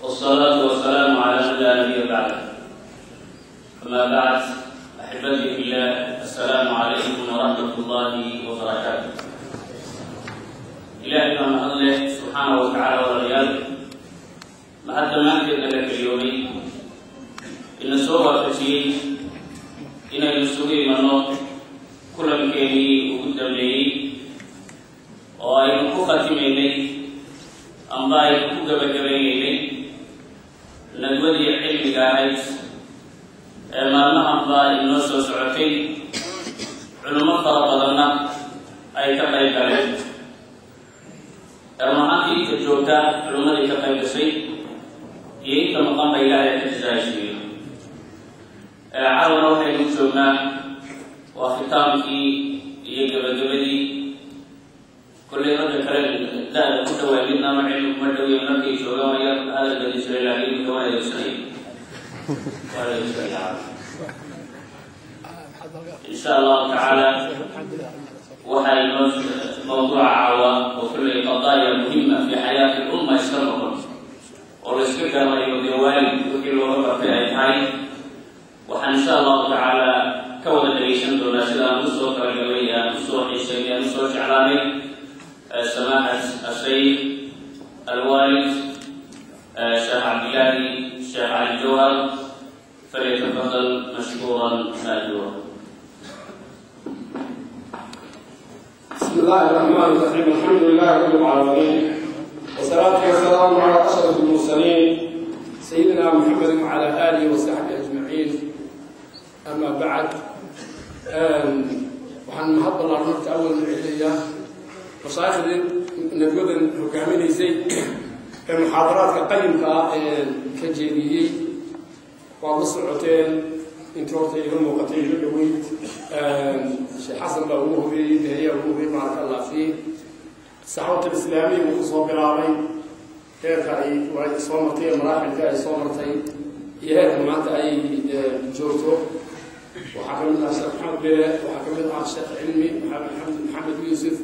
والصلاة والسلام على من لا نبي بعده. أما بعد، أحبتي في الله، السلام عليكم ورحمة الله وبركاته. Ilaahay baa mahadleh subxaana wa tacaala. Walaalayaal, mahad dhammaanteedna la keliyoobay ina soo waafajiyey inaynu isugu imanno kulankeenii ugu dambeeyey oo aynu ku khatimaynay amba aynu ku gabagabaynaynay nadwadii cilmiga ahayd ee maalmahanba inoo soo socotay, culummo fara badanna ay ka qayb galeen. Run ahaantii, inta joogta culummadii ka qayb gashay iyo inta maqan ba Ilaahay ka jasaaysiiyo. Caawana waxaynu joognaa waa khitaamkii iyo gabagabadii. Kollay ragga kale da-da ku dhawaay midnama cilmi kuma dhawiyo, markay joogaan waa yar hadal badi jiray, laakiin iminka waa adeegsanay, waa adeegsanaya. Insha Allahu tacaala, waxaa inoo mawduuca caawa oo kollay qadaaya muhima fi xayaati lumma iska noqon oo la iska garanayo, dee waalid wixii looga bartay ay tahay. Waxaan insha Allahu tacaala ka wada dhagaysan doonaa sida aan usoo talagalay, aan usoo xiisaynay, aan usoo jeclaanay, samaaxat ashaykh alwaalid Sheekh Cabdillaahi Sheekh Cali Jawhar. Falyatafadal mashkuuran maajuura. بسم الله الرحمن الرحيم، الحمد لله رب العالمين، والصلاة والسلام على أشرف المرسلين سيدنا محمد وعلى آله وصحبه أجمعين، أما بعد. Waxaan mahad ballaaran horta awal celinayaa mashaayikhdii nadwadan hogaaminaysay ee muxaadaraadka qayimka ah ee ka jeediyey. Waad la socoteen intii horta iga muuqatay, iga dhoweyd, Sheekh Xasan baa ugu horeeyey, Deheyaa ugu horeeyey, baaraka Allah fiih. Saxwat alislaamiya uu kusoo bilaabay, heerka ay soo martay ee maraaxilka ay soo martay iyo heerka maanta ay joogto. Waxaa ka mid ah Sheekh Maxamed Bere, waxaa ka mid ah Sheekh Cilmi Maxamed, Maxamed Yuusuf,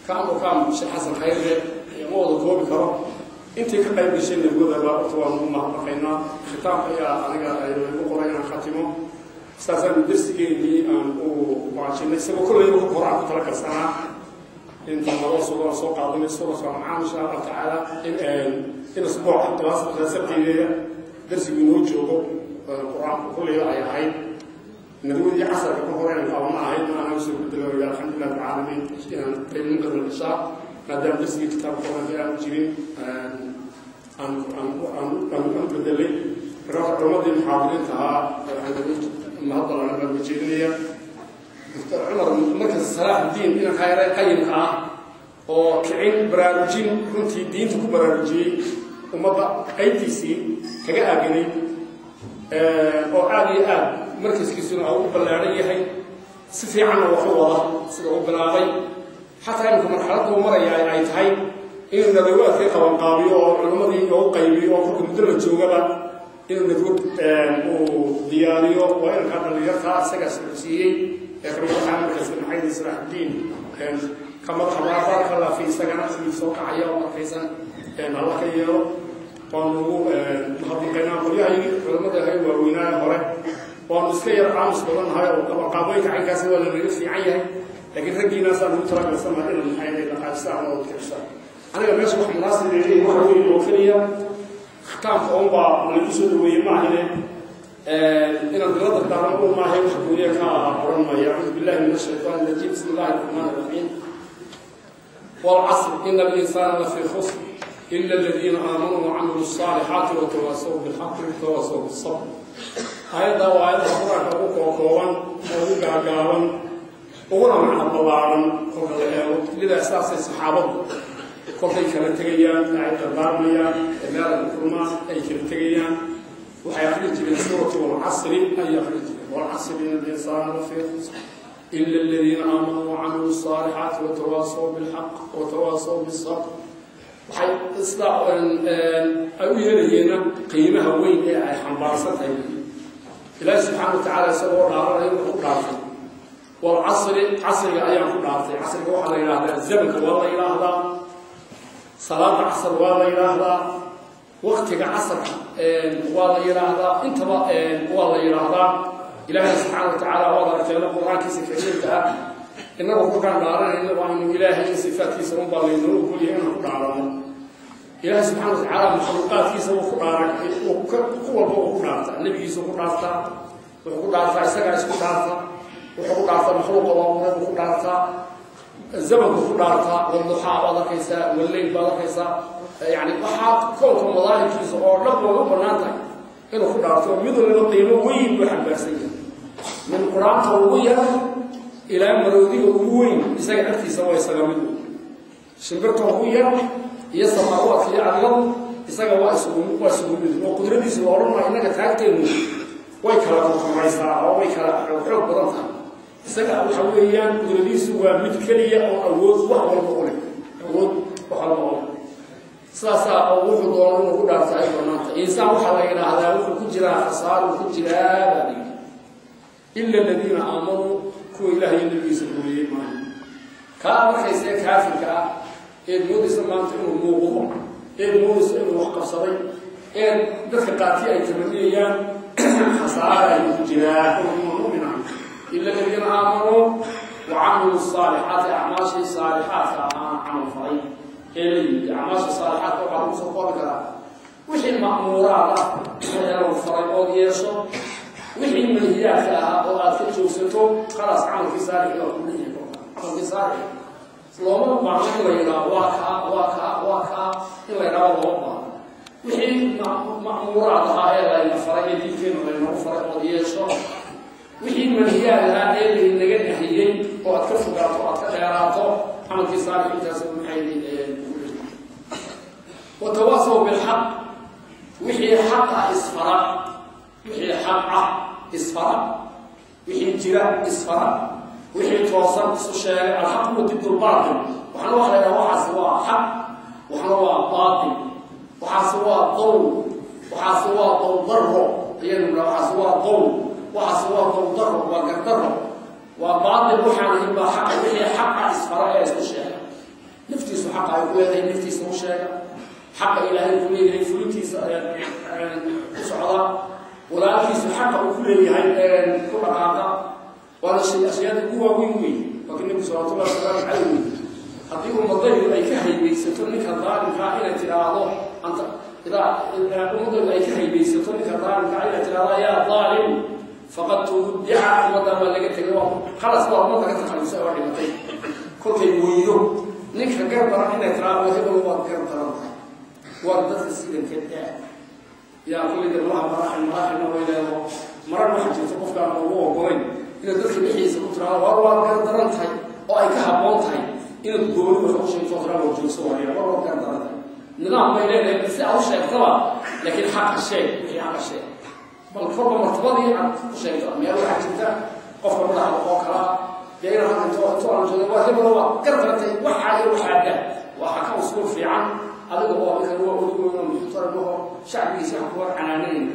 kam o kam, Sheekh Xasan Khayre, ma wada koobi karo. Intii ka qayb gashay nadwadaba horta waanu u mahadnaqaynaa. Khitaamka ayaa aniga igu qoray inaan khatimo, saasaan darsigeenii aan u waajinay, isagoo kollayba ka hore aan ku tala galsanaa inta naloo sugo aan soo qaadanay suuratu Ancaam insha Allahu tacaala, in isbuuca ilaa sabtigeeda darsigu inoo joogo Qur-aanku kollayba ay ahayd. Nadwadii casarka ka hore inaan qaabana ahayd, ma anaa usoo bedelo. Alxamdulilah rabbil caalamiin, inaan qayb maqrib al-cishaa, maadaama darsigii kitaabka Qur-aanka aanu jirin, aan bedelay. Marka culammadii muxaadiriinta ahaa mahadbalan baan ujeedinaya. Doctor Cumar, markas Salaaxuddiin, inan khayre qayimka ah oo kicin baraarujin runtii diinta ku baraarujiyey ummadda qaybtiisii kaga aaganay, oo aada iyo aad markaskiisuna u ballaaran yahay, si fiicanna wax u wada sida uu bilaabay, xataa imika marxaladda uu maraya ay tahay inuu nadawaadkii qabanqaabiyo oo culimmadii u qaybiyo, oo kolka muddo la joogaba inuu nadwad uu diyaariyo. Waa inankaa dhallinyartaa isagaa socodsiiyey ee ka madaxa markaas maxayd Salaaxuddiin ka madaxa. Baaraka Allah fi, isagana sidii soo kacaya oo arkaysan Allah ka yeelo, waanu ugu mahadnaqaynaa. Qolyahaygi culimmada ahay waaweynaayo hore waanu iska yar aamus badannahay oo qabanqaabooyinka caynkaasi waa lanaga fiican yahay, laakiin raggiinaasaan ugu talagalsanahay inaan maxay dhaqaajisaan oo kicisa. Aniga meesha wax munaasib leeyahay waxa weeye oo keliya khitaamka unbaa lagu soo dhaweeyey, maahine inaan dila dardaarmo un maahay, wax gooniya ka oran maya. Acuudu billahi min ashaytaan rajiim, bismi illahi raxmaan raxiim. والعصر إن الإنسان لفي خسر إلا الذين آمنوا وعملوا الصالحات وتواصوا بالحق وتواصوا بالصبر. Aayadda waa aayadaha Qur-aanka ugu kookooban, ugu gaagaaban, uguna macno ballaaran kolka la eego. Lidaa saasay saxaabadu kolkay kala tegayaan, ay dardaarmayaan, ee meel ay ku kulmaan ay kala tegayaan, waxay akri jireen suuratu Walcasri ayay akri jireen. والعصر إن الإنسان لفي خسر إلا الذين آمنوا وعملوا الصالحات وتواصوا بالحق وتواصوا بالصبر. Waxay isla ay u yeelayeena qiimaha weyn ee ay xambaarsan tahay. Ilaahi subxaana wa tacaala isagoo dhaaranaya wuxuu ku dhaartay: والعصر, casriga ayaan ku dhaartay. Casriga waxaa la yidhaahdaa zamanka waa la yidhaahdaa, salaada casr waa la yidhaahdaa. Waqtiga casarka waa la yidhaahdaa, intaba waa la yidhaahdaa. Ilaahay subxaana wa tacaala waad aragteeno qur-aankiisa kariimka ah inagoo kolkaan dhaaranayno waanu ilaahay in sifaatkiisa unbaa laynoo ogolyahay inaan ku dhaarano. Ilaahay subxana wa tacaala makhluuqaadkiisa wuu ku dhaaran, ku walba wuu ku dhaartaa. Nebigiisa ku dhaartaa, wuxuu ku dhaartaa isagaa isku dhaarta, wuxuu ku dhaartaa makhluuqa waaburay buu ku dhaartaa, zamanku ku dhaartaa. Walduxaa baad arkaysaa, walleyl baad arkaysaa. Yani waxaa koonka madaahibkiisa oo dhan way u bannaan tahay inuu ku dhaarto, mid waliba qiimo weyn buu xambaarsan yahay. Min qur-aanka ugu yar ilaa maroodiga ugu weyn isaga agtiisa waa isaga mid weyn. Shimbirta ugu yar iyo samaawaadka iyo arladu isaga waa isugu mid. Oo qudradiisa la odhan maa innaga taagteenu way kala korkoraysaa oo way kala xoog badan tahay. Isaga waxa weeyaan qudradiisu waa mid keliya oo awood wax walba u leh, awood wax walba u leh. Sidaasaa oo wuxuu doono inuu ku dhaarta ay banaanta. Insaan waxaa la yidhaahdaa wuxuu ku jiraa khasaaruu ku jiraa baa la yidhi, ila aladiina aamanuu, kuwa ilaah iyo nabigiisa rumeeyey maayo. Kaa aad arkaysee kaafirka ah eed moodaysa maanta inuu muuqdo, eed moodaysa inuu wax qabsaday, eed dadka qaarkii ay tamaniyayaan, khasaara ayuu ku jiraa. Mu'min ah ila aladiina aamanuu wa camiluu saalixaati, acmaashii saalixaadka ahaan camal falay ee la yimid. Acmaasha saalixaadka waxaa lagu soo koobi karaa wixii ma'muuraad ah ee lagu faray ood yeesho, wixii manhiyaadka ahaa oo aad ka joogsato. Khalaas, camalkii saalixi waa ku dhihi. Camalkii saalixi looma baahno in la yidhaho waa kaa, waa kaa, waa kaa, in la yidhaho looma baahno. Wixii ma'muuraad ahaa ee layna faray ee diinkeenu laynagu faray ood yeesho, wixii manhiyaad ahaa ee laynaga nahiyey oo aad ka fogaato, aad ka dheeraato, camalkii saalix intaas maxay. Watawaasaw bilxaq, wixii xaq ah isfara, wixii xaq ah isfara, wixii jira isfara, wixii toosan isu sheegay. Alxaq huwa did lbaatil. Waxna waxa la yidhaha waxaasi waa xaq, waxna waa baatil, waxaasi waa qowl, waxaasi waa qowdaro ayaynu nidhaha. Waxaasi waa qowl, waxaasi waa qowdaro, waa gardaro, waa baatil. Waxaan ahayn baa xaqa. Wixii xaqa isfara ee isku sheega, naftiisu xaqa ay ku leedahay naftiisa u sheega, xaqa ilaahay ku leeyahay fulintiisa ku socda, walaalkiisu xaqa uu ku leeyahay ku dhaqaaqa. Waana shay ashyaada ugu waaweyn wey. Laakiin nabigu salawatullahi wasalaamu caleyh wey, haddii ummadaydu ay ka haybaysato ninka daalimkaa inay tidhaahdo anta idaa ummadaydu ay ka haybaysato ninka daalimkaa inay tidhaahdo yaa daalim faqad tuwdica, ummaddaa waa laga tegay, waa khalas, waa ummad laga takhalusay oo dhimatay. Kolkay weydo ninka gar daran inay tidhaahdo hebel waad gar daran tahay, waa dadka sidan ka daa yaa kulliga malaha maraaxil maraaxilna way leedo. Marar waxaa jirta qofkaan ugu ogolayn inaad dadka dhexdiisa ku tiraado war waad gar daran tahay, oo ay ka habboon tahay inaad gooni wax u sheegto, tiraado war joogso, wariya war waad gar daran tahay. Nidaam bay leedahay si aad u sheegtaba, laakiin xaqa sheeg, wixii xaqa sheeg. Bal kolba martabadii aad ku sheegto meel waxaa jirta qofka madaxda oo kala dee inaad halka into aan joogay waa hebel waad gar daran tahay, waxaa iyo waxaa dah. Waxaa ka usuul fiican adiga oo ninkan waa odigooda muxtaram aho shacbigiisa wax kuwa canaananayna,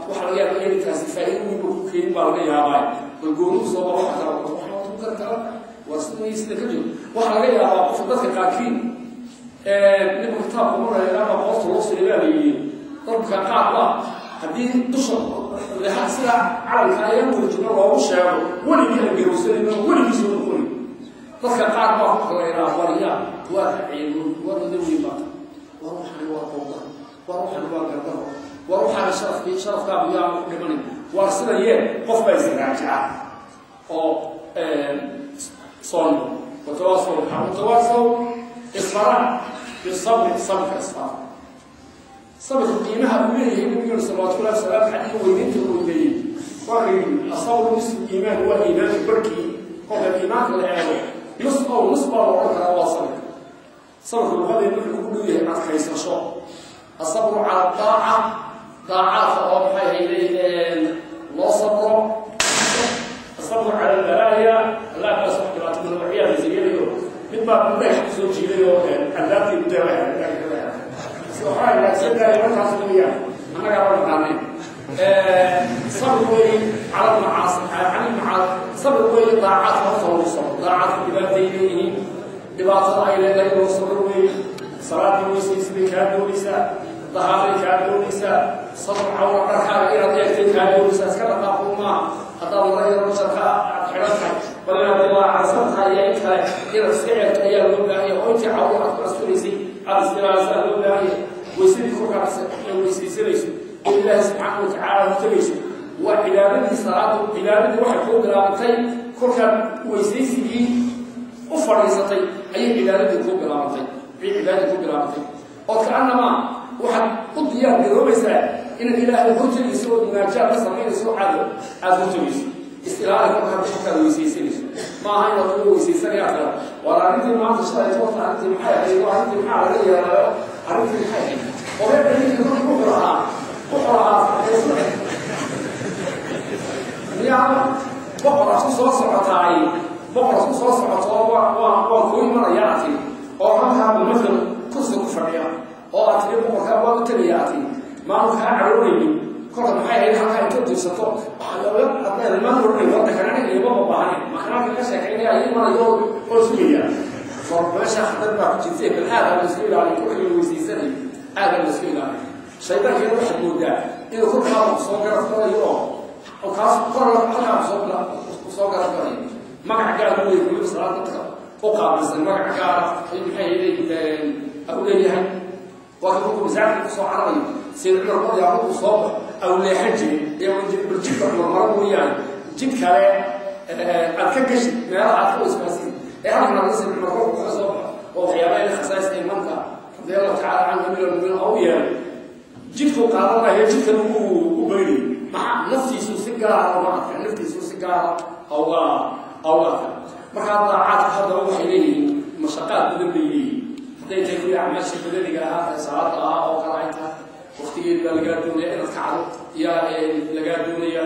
waxaa laga yaaba intaasi faa'iido weyn ba ku keenin baa laga yaabaa. Bal gooni usoo qabo, waxa kala waxaa ku gartaa waa sida sida ka jiro. Waxaa laga yaabaa qofka dadka qaarkiin ninka kitaabka maraya ama qoorta loo siray baa la yidhi, dadka qaar baa haddii dusha sida calanka ayaan wada joogna loogu sheego weligii aan garowsanayn oo weligii soo noqonayn. Dadka qaar baa ku kala yidhaha waryaa waa raciibo, war oday weyn baa, war waxani waa qowda, war waxani waa gardaro, war waxaana sharafkii sharafkaagu yaa ku dhimanin, war sida yee. Qof baa israajaca oo soo noqo. Watawaasaw watawaasaw isfara bisabri, sabrka isfara. Sabirka qiimaha uu leeyahay nabigeenu salawatullahi wasalaamu calayhi weyneynta uu weyneeyey waa ka yidhi asabru nisfu iimaan, waa iimaanka barhkii. Kolka iimaanka la eego nus ow nus baa la odhan karaa waa sabirka. Sabirka luqadeed wuxuu ugu dhow yahay adkaysasho. Asabru cala daaca, daacaadka oo maxay hayday loo sabro. Asabru cala albalaaya, allah kaas wax dhibaato manawciyaad ziyadayo mid baa dhagax kusoo jiiday oo albaabkii gudaha markaas weeyaan annagaa la naqaanay. Sabr weeye cala macaasi, cani macaa sabr weeye daacaadka horta lagu sabro. Daacaadka dhibaatay leeyihiin, dhibaatada ay leedahay loo sabro weeye. Salaadii weysaysi bay kaa doonaysaa, dahaaray kaa doonaysaa sabr cawra dharkaaga inaad eegtay kaa doonaysaa iska dhaqaaqu maaha haddaad warayaro sharka aad xidhan tahay bal inaad dilaacsan tahay iyo in kale inaad iska eegto ayaa loo baahanya oo intii cawra aad ku asturaysay aad istilaalisaa loo baahanya weysadii korkaad weysaysanayso oo ilaahi subxaana watacaala hortagayso waa cibaadadii salaadu cibaadadii waxay kuu bilaabantay kolkaad weysaysigii u fadhiisatay ayay cibaadadii kuu bilaabantay cibaadadii kuu bilaabantay oo kaanamaa waxaad u diyaar garoobaysaa inaad ilaahay hortagayso oo munaajaad ka samaynayso caado aada hortagayso istilaali kolkaad kolkaad weysaysanayso ma aha inaad ugu weysaysanayaa kale waar arrintii maanta shalay toorta arrintii maxay ahayd oo arrintii maxaa laga yeelaayo arrintii maxay ahayd oo reer ninkii kolkii wuxuu lahaa miyaa boqor asku soo socotaay boqor asku soo socoto waa kuu imanaya aad tiri oo halkaa bimithal kursi ku fadhiya oo aad tiri boqorkaa waa u tegaya aad tiri maanu kaa caroonaynin kolka maxay ahayd halkaa inta dirsato maan oranay warda kanani imama baahane makanaanka ka sheekaynaya ay imanayo oo sugaya war meesha khatar baa ku jirtay bal aad la isku ilaaliyo kolkii la weysaysanay aad la isku ilaaliyo shaydaankeena waxaad moodaa inuu korkaaba soo garab galayo oo kaas kor halkaa soo garab galayo magac gaar u leeyahay weliba salaad dadka u qaabilsan magac gaara ay maxay u leeyahay waa ka kolkuu masaajidka kusoo cararayo sayid cumar maryaa markuu soo baxo aw leexan jirin ee bal jidka cumar mara mooyaane jid kale aad ka gashid meelaha aad ka waswaasid ee halkan aad sayid cumar kolkuu kaga soo baxo oo waxyaabaha ila khasaais imaamka radiallahu tacala canhu amiir almuminiin oo u yeelay jidkuu qaadan lahayo jidkan u baynayay maxaa naftiisu si gaara uga adka naftiisu si gaara uga adka markaa daacaadka haddaba waxay leeyihiin mashaqaad badan bay leeyihiin hadday tahay kuwii acmaashii badaniga ahaa ee salaada ahaa oo kale ay tahay waqtigeed baa lagaa doonaya inaad kacdo yaa lagaa doonaya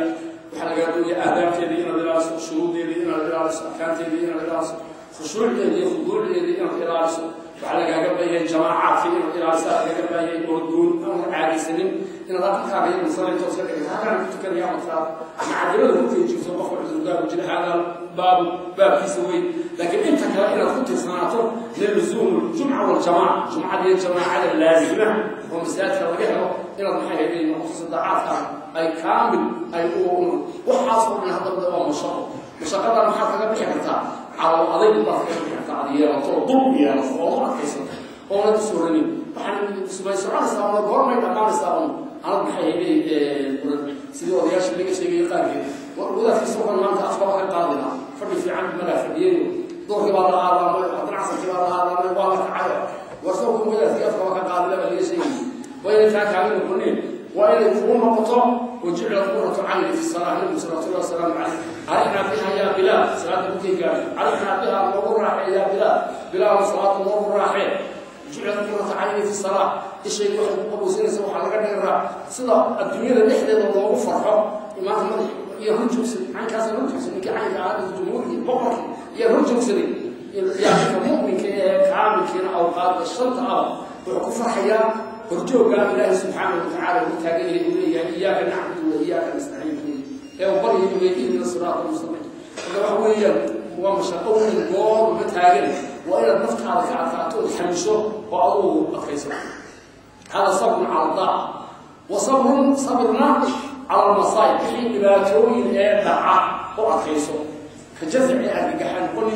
waxaa lagaa doonaya aadaabteeda inaad ilaaliso shuruudeeda inaad ilaaliso arkaanteeda inaad ilaaliso khushuucdeeda iyo khuduucdeeda inaad ilaaliso waxaa lagaaga baahan jamaacaadka inaad ilaaliso lagaaga baahan oo goon aan caadaysanin inaad aqalkaaga iyo musallinta iska dhigto halkaan ku tukanaya ama tiraado macadirada ku feejigto qofka cudurdaaru jira haadaa baabu baabkiisa weyn laakiin inta kale inaad ku tiirsanaato liluzuum ljumca waljamaaca jumcada iyo jamaacada laazima oo masaajidka laga helo inaad maxay ahayd noqoto sadacaadka ay kaamil ay u waxaas oo dhan haddaba waa mashaqo mashaqadan maxaad kaga bixi kartaa calool adayg baad kaga bixi kartaa aad yeelato oo dul yeelato oo u adkaysato oonad is oranin waxaan may soconaysaa una goormay dhammaanaysaa un anad maxay ahayd sidii odayaasha laga sheegayay qaarkeed wadaadkiisa waxaan maanta afkaba ka qaadi lahaa fadhi fiican malaa fadhiyayo doorkii baa la aadaamay haddana casarkii baa la aadaamay waa la kacayo warsoonku wadaadkii afkaba ka qaadi lahaa baa laga sheegayay waa inay taa kaaga noqoneen waa inay kugu noqoto وجعلت قرة عيني في الصلاة النبي صلى الله عليه وسلم عليه علينا بها يا بلال صلاة الكيكة علينا بها نور راحي يا بلال بلال صلاة نور راحي جعلت قرة عيني في الصلاة الشيء واحد قبل سنة سوى على قدر صلاة الدنيا اللي إحنا الله فرحة ما يرجو عن كذا رجو سنة كعين عادة الجمهور بقرة يرجو سنة يا مؤمن كعامل كنا أوقات الشرط وكفر حياة رجوع قال الله سبحانه وتعالى وتاجه إليه إياك نعبد وإياك نستعين يا بري إليه الصراط المستقيم هذا هو هو مشقة الجور وتاجه وإلى النفط على كعكاته الحمشة وأو أخيسر هذا صبر على الطاعة وصبر صبرنا على المصائب حين باتوين دعاء وأخيسر كجزع أهل جحن قل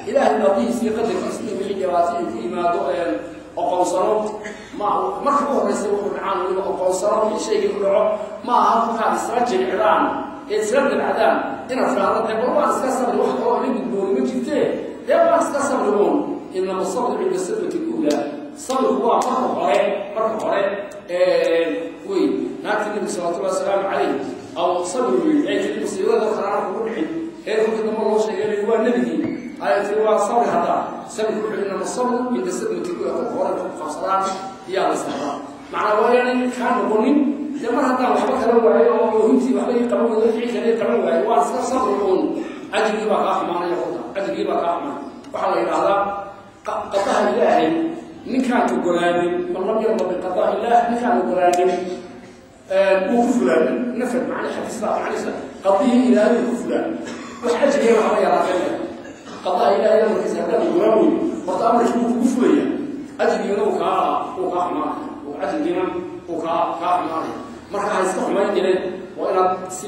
إله النبي في قدر اسمه بحجراته فيما دعا aqoonsano ma marka u horeysa wuxuu dhacaan weliba aqoonsano wixii shaygii ku dhaco ma aha kolkaad isla jilcdaan ee isla dabcdaan inaad tiraahdo dee bal waan iska sabri wax kaloo ila gudbooni ma jirtee dee waan iska sabri uun inama sabru cinda sadmati luulaa sabirku waa marka hore wey naagtii nabiga salawatullahi wasalaamu calayh aw sabir yidhi ay tiri musiibada kalaana kugu dhicin ee kolkii dambe loo sheegay waa nebigii ay tiri waa sabri haddaa sabirku wuxuu inama sabru cinda sadmati luulaa kolka hore ku qabsadaan iyaa la sabraa macnaa waa inaan kaa noqonin dee mar haddaan waxba kala waayo oo oohintii waxba ii qaban weydo wixii kale qaban waayo waan iska sabri uun ajrigii baa kaa xumaanaya kolka ajrigii baa kaa xumaanaya waxaa la yidhaahdaa qadaha ilaahay ninkaan ogolaanin man lam yarda biqadaa illaah ninkaan ogolaanin wuu ku fulaan nafad macna xadiis baa macnaysa qadihii ilaahay wuu ku fulaan wax ajrigeena waxba yaraatay qadaha ilaahay amarkiisa haddaan ogolaan weyno horta amarkii wuu kugu fulaya ajrigiina wuu kaa xumaanaya. Cajalkiina uu kaa xumaanaya. Marka ha iska xumaynine, waa inaad si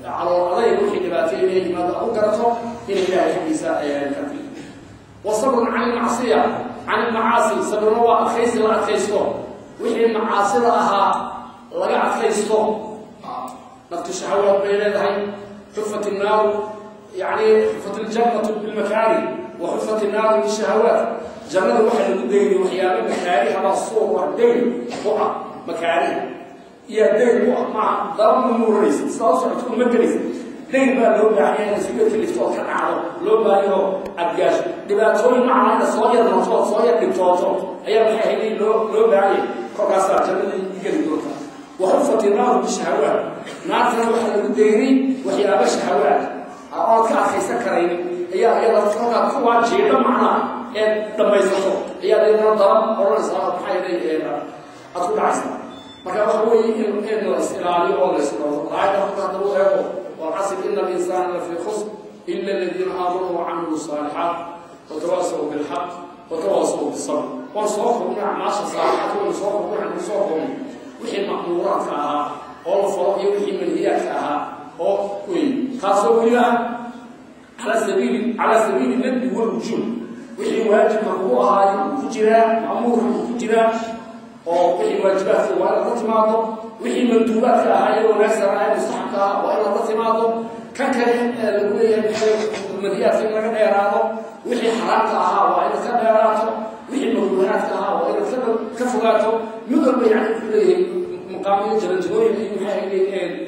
calool adayg wixii dhibaateynaya yimaado aad u garato inay Ilaahay xaggiisa ka timi. Wa sabrun can ilmacsiya, can ilmacaasi. Sabruna waa adkaysi la adkaysto wixii macaasida ahaa laga adkaysto. Naftu shahawaad bay leedahay. Xufat innaaru, yani xufat iljannatu bilmakaari wa xufat innaaru bishahawaat. Jannada waxaa lagu dayni waxyaaba makaariha baa suur ah, dayr ku ah, makaariha iyo dayr ku ah. Maaha darabma muuranaysa, sidaa u socoto uma gelaysa. Dayr baa loo baahanya inaad isuga kalifto ood ka dhacdo loo baahayo, aad gaasho dhibaatooyin macana inaad soo yar noqto ood soo yar dhibtooto ayaa maxay ahayd loo baahanya. Kolkaasaa jannadii geli doontaa. Waxufat innaaru bishahawaat. Naartana waxaa lagu dayray waxyaaba shahawaat ood ka adkaysan karaynin ayaa iyada kolkaa kuwaa jiidho macnaha eed dhammaysato ayaad iyadana darab odhanaysaa oo maxaa yeelay aad ku dhacaysaa. Marka waxa weeye in la is ilaaliyo oo la isdhowro. Aayadda halka hadda u eego: والعصر إن الإنسان لفي خسر إلا الذين آمنوا وعملوا الصالحات وتواصوا بالحق وتواصوا بالصبر. Waan soo koobnay acmaasha saalixaad, waynu soo koobnay, waxaynu soo koobnay wixii ma'muuraadka ahaa oo la falo iyo wixii manhiyaadka ahaa oo wey, taasoo weliba ah على سبيل الندب والوجوب. Wixii waajibka kugu ahaayo uu ku jiraa, ma'muurka uu ku jiraa, oo wixii waajibaadka waa inaad la timaado, wixii manduubaadka ahaa ee wanaagsan ahaa ee mustaxabka ah waa inaad la timaado, kan kale lagu leeyahay manhiyaadka in laga dheeraado, wixii xaraamta ahaa waa inaad ka dheeraato, wixii makruuhaadka ahaa waa inaad ka fogaato. Mid walba yani wuxuu leeyahay maqaamiyo, jaranjarooyin iyo maxay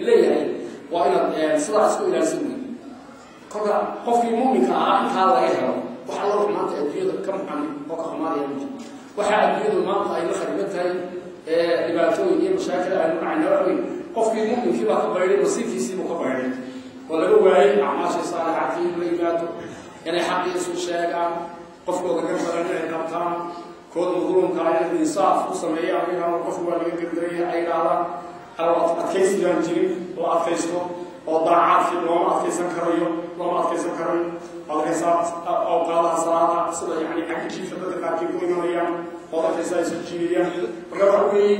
leeyahay, waa inaad sidaa isku ilaalisan wey. Kolka qofkii muminka ahaa intaa laga helo, wax alla wax maanta adduunyada ka muxan oo ka xumaanaya ma jiro. Waxaa adduunyadu maanta ay la khariban tahay, dhibaatooyin iyo mashaakil aynu dhacayna, wax weyn qofkii muminkii baa ka baydhay, nasiibkiisiibuu ka baydhay oo laga waayey acmaashii saalixaadkii in la yimaado, inay xaqii isu sheegaan, qofkooda gardaran inay qabtaan, kooda madluumka inay insaaf u sameeyaan, iyagaan qofku waa laga gardaraya ay yidhaahdaan. Adkaysi baan jirin la adkaysto oo daacaadkii looma adkaysan karayo, looma adkaysan karayo. Adkaysaa awqaadaha salaada sida yani xagga jiifka dadka qaarkii ku imanayaan ood arkaysaa ay soo jiidayaan. Marka waxa weeye,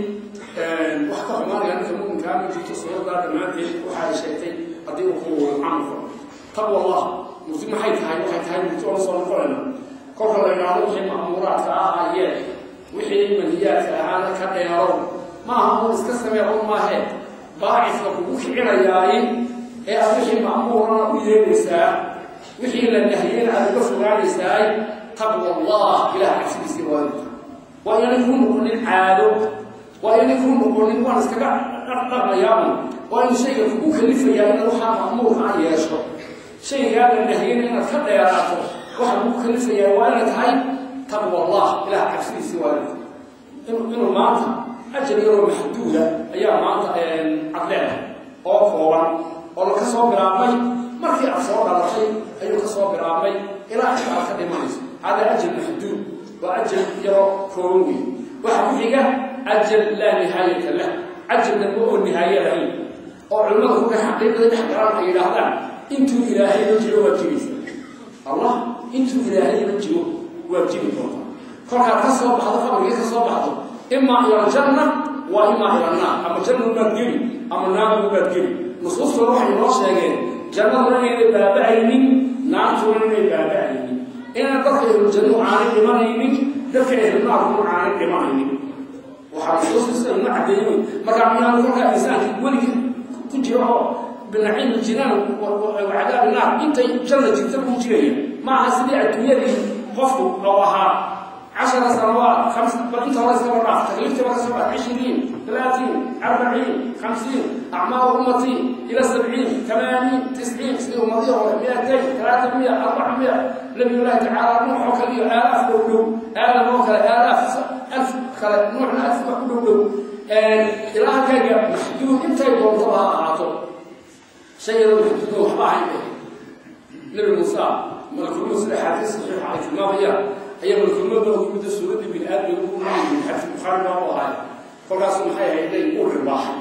wax ka xumaanaya ninka muminkaa ma jirto. Suuraddaa dhammaanteed waxa ay sheegtay haddii uu ku camal falo. Taqwa Allah murti maxay tahay? Waxay tahay murti oona soo noqonayna. Kolka la yidhaahdo wixii ma'muuraadka ahaayeen, wixii manhiyaadka ahaana ka dheerow, maaha uun iska samee un maahe. Baacidka kugu kicinayaay ee aad wixii ma'muurana u yeelaysaa, wixii la nahiyena aad uga fogaanaysaay, taqwa Allah, Ilaah cabsidiisii waa. Waa inaanay kuu noqonin caado, waa inaanay kuu noqonin waan iskaga dhaqmayaa un. Waa inuu shayga kugu kalifayaa inaad waxaa ma'muurka a yeesho, shaygaa la nahiyena inaad ka dheeraato. Waxa kugu kalifayaa waa inay tahay taqwa Allah, Ilaah cabsidiisii. Waa inuu maanta ajal yaroo maxduuda ayaa maanta cadleeda oo kooban oo la ka soo bilaabmay markii aad soo dhalatay ayuu ka soo bilaabmay ilaa inta aad ka dhimanayso. Hada ajal maxduud, waa ajal yaroo kooban wey. Waxa ku xiga ajal laa nihaayata lah, ajal dambe oo nihaaye lahayn, oo culimmada kuka xaqiiqada dhex galaan ay yidhaahdaan intuu Ilaahayba jiro waad jiraysa. Allah intuu Ilaahayba jiro waad jiri doontaa. Kolkaad ka soo baxdo qabriga, ka soo baxdo, إما إلى الجنة وإما إلى النار, ama jannu baad geli ama naargu baad geli. Nusuustuna waxay noo sheegeen jannaduna inaynay baaba'aynin, naartuna inay baaba'aynin, inaan dadka ahluljannuhu aanay dhimanaynin, dadka ahlunaarkuna aanay dhimanaynin. Waxaa nusuusta sida inoo caddeeyey wey. Markaa miyaanu kolkaa insaankii weligii ku jiro oo بنعيم الجنان وعذاب النار intay janna jirta buu jiraya? Ma aha sidii adduunyadii qofku oo ahaa 10 سنوات, خمس, bal inta hore iskaba dhaaf, takliiftii baa kasoo dhaaf, 20, 30, 40, 50, أعمار أمتي إلى 70, 80, 90, sidii ummadihii hore, 200, 300, 400. Nabiyullahi tacaala Nuux oo kale iyo aalaaf dhow dhow, Aadam oo kale aalaaf alf kale, Nuuxna alf wax ku dhow dhow, ilaa halkaaga maxduud intay doontaba ha ahaato. Shay yaroo maxduud oo waxba ahayn bay. Nabi Muusa malakulmood, sida xaadiis saxiixa ay tilmaamayaan, ayaa malakulmood baa ugu muddo suuraddii bini aadmiga ugu yimid. Xadiis Bukhaari baa u ahay. Kolkaasu maxay hayday u dhirbaaxay,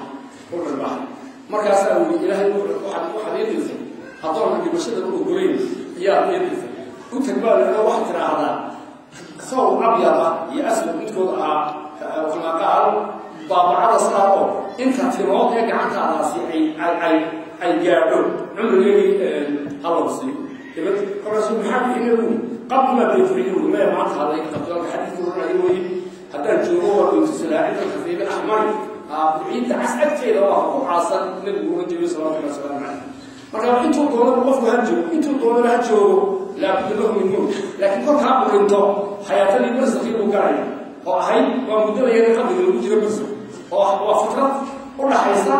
u dhirbaaxay. Markaasaa uu yidhi: Ilaahay, waxaad ii dhintay addoonka dhimashada u ogolayn ayaad ii dhintay. U tag baa la waxaad tidhaahdaa saw abyad ah iyo aswad midkood ahaa, كما قال. Baabacada saaro inta timood ee gacantaadaasi ay gaadho cumrigeedii haloo siiyo. Dabad kolkaasuu maxaa bixinay buuri? Qabla bifriyu mee maanta hadlay qabdalka xadiidku odhanayo weye, haddaan joogo waa bintusalaa cinda alkafiibi axmari, ciidda cas agteeda waa ku caasan nabigu uga jeeyo salawatullahi wasalaamu caleyh. Marka intuu doonaba qofku ha joogo, intuu doonaba ha joogo, laabudda lahu min mowt. Laakiin kolkaa uu dhinto, xayaatadii barsakii buu galaya oo ahayd waa muddada yar qabriga lagu jiro barsakh, oo waa fitrad u dhaxaysa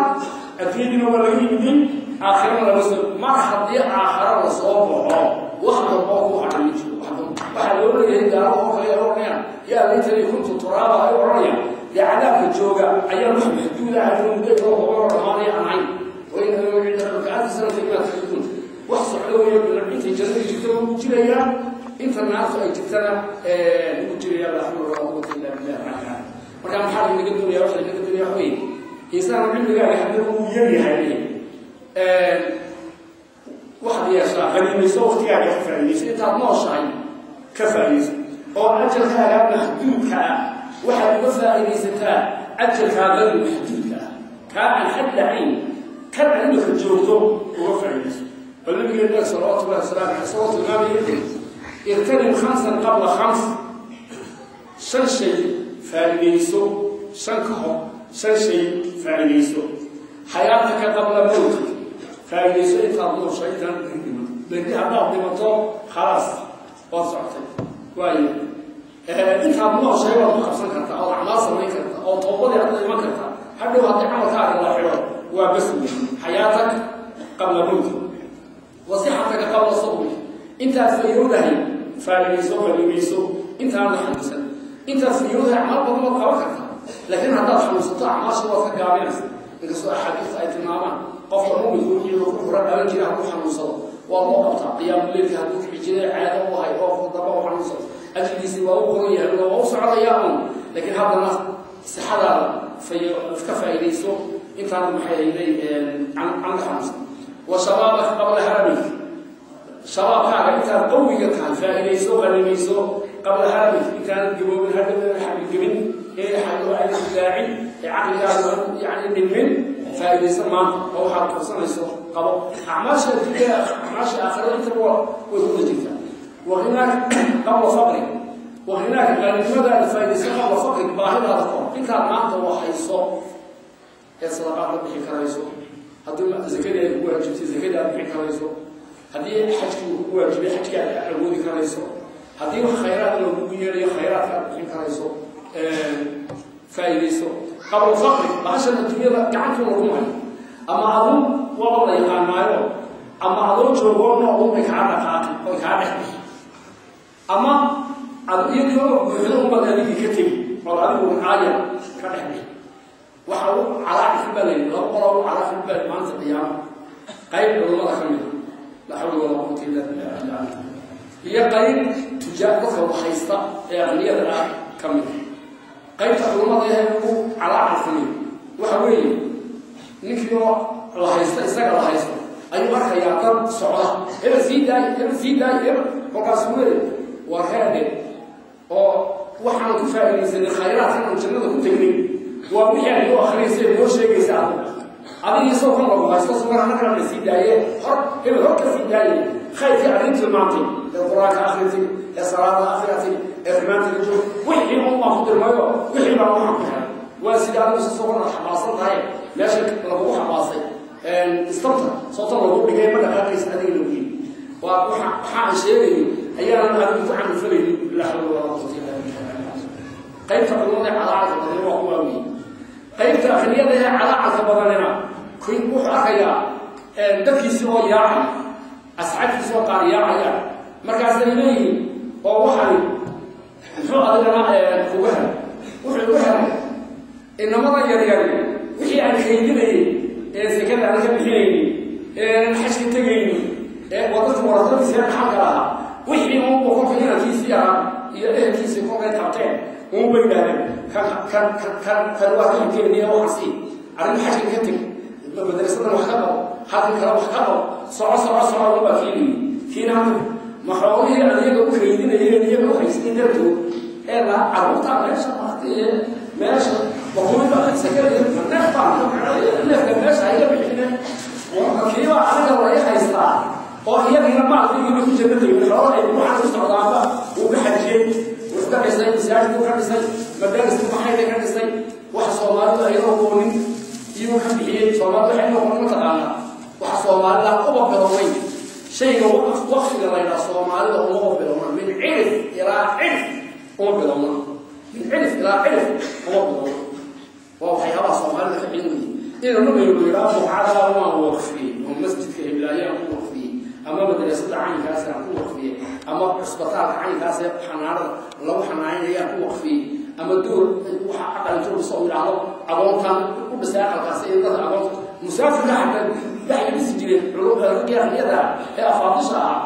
adduunyadiina waa laga yimiday, aakhirana lama soo. Mar haddii aakhara lasoo baxo, wax walba oo ku hadhay ma jiro. Waxaa loo leeyahay gaalo oo kale odhanayaan yaa laytanii kuntu turaaba ay odhanayaan. Dee cadaabka jooga ayaa wax maxduuda ahayn, muddo yaroo kooban oo dhammaanaya aan ahayn. Wainahu cinda rabbika alfi sanati maa tacuduun. Wax socdo weeye, intay jannada jirtana wuu jirayaa, inta naartu ay jirtana wuu jirayaa. Laa xawla walaa quwata illa billah alcali. Marka maxaa lanaga doonaya? Waxa lanaga doonaya waxa weeye, insaanu cilmigaaga haddana wuu yar yahay, waxaad yeeshaa qaniimayso, waqtigaaga ka faa'iidayso, intaad nooshahay ka faa'iidayso, oo ajalkaaga maxduudka ah waxaad uga faa'iidaysataa ajalkaa gayru maxduudka ah, kaa aan xad lahayn, kan aad imika joogto uga faa'iidayso. Bal nabigeena salawaatu llahi wasalaamu caleyh isagoo tilmaamaya, iqtanim khamsan qabla khams, shan shay faa'iidayso shan ka hor, shan shay faa'iidayso. Xayaataka qabla mowtik, faa'iidayso intaad nooshahay, intaan berri dhimato. Berri haddaad dhimato, khalaas, waad socotay. Waayo, intaad nooshahay waad ku qabsan kartaa, ood acmaal samayn kartaa, oo toobadii aad la iman kartaa. Hadhow haddii camalkaaga la xidho, waa bas wey. Xayaatak qabla mowtik, wasixataka qabla suqmik, intaad fayowdahay faa'iidayso, qaniimayso intaanad xanuunsan. Intaad fayowdahay acmaal badan waad qaban kartaa, laakiin haddaad xanuunsato acmaasha waad ka gaabinaysa. Inkastoo axaadiista ay tilmaamaan qofka muminka wixii ku hore dhalan jira hadduu xanuunsado waa loo qabtaa, qiyaamuleylka hadduu kici jiray caado u ahay oo damba u xanuunsado, ajrigiisii waa u qoran yahay, waa u soconayaa un. Laakiin haddana sixadaada ka faa'iidayso intaanad maxay hayday canla xanuunsan. Wa shabaabaka qabla haramik, shabaabkaaga intaad qawiga tahay faa'iidayso, qanimayso qabla haramik, intaanad gaboobin, hadhow xabigebin ee xaggo ayna dilaacin ee caqligaaga yani dhilmin. Faa'iidayso maanta oo waxaad qabsanayso qabo. Acmaasha adduunya, acmaasha aakhirada intaba way ku wada jirtaa. Wahinaaka qabla faqri, wahinaaka qaaninimadaada faa'iidayso qabla faqri, baahidaada ka hor. Intaad maanta waxayso ee sadaqaad la bixi karayso, haddii zakadii ay kugu waajibtay zakadii aad bixin karayso, haddii xajkii uu kugu waajibay xajkii aad awoodi karayso, haddii wax khayraad loogugu yeerayo khayraadka aad bixin karayso, faa'iidayso qabla faqri. Bahashan adduunyada gacantuu lagu hayo, ama adu waaba la yaqaanaayo, ama adoo joogoo nool unbay kaa dhaqaaqi oy kaa dhex bixi, ama iyadii oo buuxdo unbaad adigii ka tegi ood adigu caaya ka dhex bixi. Waxa u calaacif baa la yidhi, laba qolaa u calaacif baa maalinta qiyaama: qayb culummada ka mid a, laa xawla walaa quwata illa billah, iyo qayb tujaar dadka waxhaysta ee aqniyada ah ka mid a. Qaybta culummada ee ugu calaacalfumi waxa weeye, ninkii oo la haysta, isaga la haysto, ayuu arkayaa dad socda, hebel sii daay, hebel sii daay, hebel. Kolkaasuu leeyahy, waa reede oo waxaan ku faa'iidaysanay khayraadkan aan jannada ku tegnay waa wixii aad noo akhriyaysa, noo sheegaysa adigu. Adiga isagoo kan lagu haysto sugan halkan la sii daaye, hor hebel hor ka sii daaye, khayrkii arrin tilmaantay ee qur-aanka akhritay ee salaada akhriatay ee xumaanta la joog, wixii un baan ku dirmayo, wixii baan waxaan ku helay. Waa sida adigu si sugan aad xambaarsan tahay meesha lagugu xambaasay istabta soota lagu dhigay, ma dhaqaaqaysa adiga lagu yiri. Waa waxa aan sheegayo ayaanan adigu ku camalfalaynin. Laa xawla walaa quwata illa billah. Qaybta culimada ee calaacalka badan waa kuwaa weeye. Qaybta akhriyada ee calaacalka badanina wuxuu arkayaa dadkiisii oo yaacay, asxaabtiisii oo qaar yaacayaan, markaasay leeyihiin oo waxay muxuu adigana kugu helay? Wuxuu igu helay inamada yaryari wixii aan kaydinayay ee sekada aan ka bixinaynin ee xajka tegaynin ee waa dadka warasadiisa ee dhaxalka lahaa, wixii unba kolka inankiisii ahaa iyo ehelkiisii kolkay qabteen unba yidhahdeen kan kan kan kan kan waa raximkeeniya, waxaasi arrin xajka ka teg, madrasadan wax ka qabo, halkan kale wax ka qabo, soco soco soco unbaa keenayay kiina halkan. Ma xoolihii aan iyaga u kaydinayeen iyaga u haysteen dartood ee la carruurtaa meesha maartay ee meesha Wakumida sakada neef baan neefka meesha ayga bixine kiiba aniga la ii haystaa oo iyagina maalkiiba ku janno tegin xoolo ay waxaan ku socdaanba wuu ka xajiyey, wuxuu ka dhisay masaajid, ka dhisay madaaris, maxayda ka dhisay. Waxa Soomaalidu ayadoo aqoonin iyuu ka bixiyey. Soomaalidu waxay noqon mataqaanaa, waxa Soomaalida uba bilowday shayga waqfiga la yidhaha. Soomaalida uma bilowna, min cirif ilaa cirif uma bilowna, min cirif ilaa cirif uma bilowna. Waa waxyaabaha Soomaalida ka cilin weye inuu nabigu yidhaha buqcadaa waan waqfiyey oo masjidka heblaayaan ku waqfiyey, ama madrasada caynkaas aan ku waqfiyey, ama cusbitaalka caynkaas ee xanaanada lagu xanaanayaan ku waqfiyey, ama door waxa aqal intuu dhiso uu yidhaahdo agoontan u dhisay aqalkaas iyo dadka agoonta musaafirka xataa waxay dhisi jireen culumada ee afaadisha ah.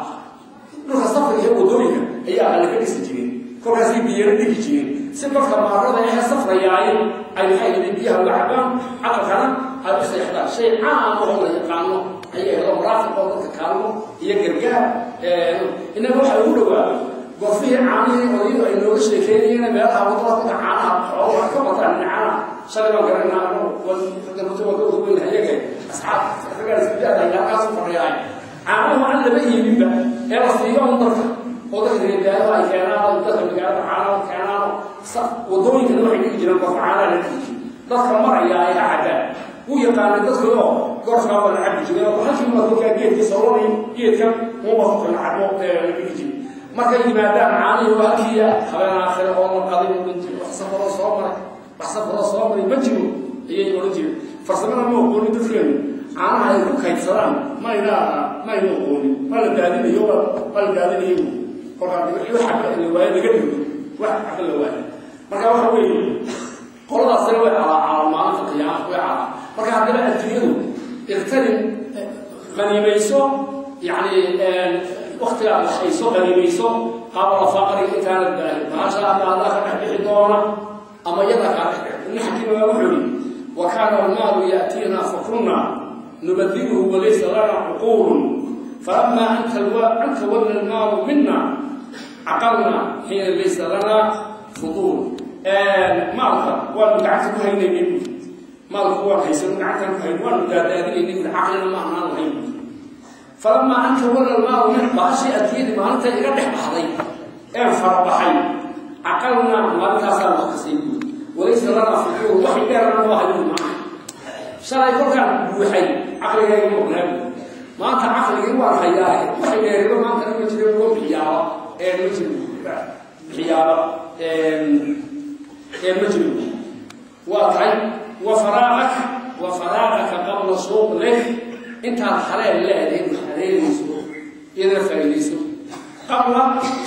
Dhulka safriga ee wadooyinka ayaa aqal ka dhisi jireen, kolkaasay biyana dhigi jireen si dadka maarada ee safrayaay ay maxay yihiin biyaha uga cabaan, aqalkana ay u seexdaan. Shay caam oo la yaqaano ayay helo maraafiq oo dadka kaalmo iyo gargaar. Innaga waxaa ugu dhowaa gorfihii caanihii odayadu ay nooga sheekeynayeen meelaha wadada kolka caanaha xooluhu ka bataan. Caanaha shalay baan garanaynaa, anagu waan ka wada iyaga asxaab raggaan isku da-dahay halkaasu fadhiyaay. Caanuhu aan lama iibinba ee la siiyo un dadka oo dadka reer ay keenaan, dadka magaalada caanaha keenaan. Wadooyinkana waxay dhigi jireen gorfa caanaha la dhigi jiray, dadka maraya ay ha cabaan. Wuu yaqaanay dadka oo gorfkaa waa la cabi jiray oo halkii waa kolkaa geedka sawranay, geedka uma kolka la cabo la dhigi jiray. Markay yimaadaan caanihii waa halkiiya habeen aakhire oo la qaday odhan jiray, wax safaroo soo maray, wax safaroo soo maray ma jiro ayay odhan jireen. Farsamada ma aqoonin dadkeenu caanaha ay ku kaydsadaan, mayna aqoonin. Waa la daadinayo, waa la daadinayo kolkaa wax xaba la waayo laga dhigo, wax xaba la waayo. Marka waxa weeye qoladaasina way calaacalaa maalinta qiyaama, way calaa. Marka haddaba adduunyadu iqtanim, qaniimayso, yacni waktigaad waxayso qaniimayso qabla faqri, intaanad baahin. Bahasha ama adaa ka dhex bixi doona ama iyada kaa dhex bixi. Ibn Xakiim baa wuxuu yihi: wa kaana almaalu ya'tiina fakunna nubadiluhu walaysa lana cuquulun, falama an tawalla almaalu mina caqalna xiina laysa lana fuduul. Maalka waanu gacanta ku haynaynay buuri, maalku waan haysan gacantaan ku hayn, waanu daadaadinaynay buuri, caqlina ma anaan lahayn buuri. Falamaa an tawalla almaalu min, bahashii adduunyadii maalinta iga dhex baxday een farabaxay, caqalna maalintaasaan wax kasay buuri, walaysa lana fuduul, waxay dheerana waa hayo macna. Shalay kolkaan buuxay caqligayga maqnaa buuri, maanta caqligii waan hayaa, waxay dheeriba maanta ma jiro, loo bixiyaaba ee ma jiro, bixiyaaba ee ma jiro. Waa tahay wa faraaqak, wa faraaqaka qabla shuqlik, intaad haleel leedahay wax haleelayso iyadana faa'iidayso, qabla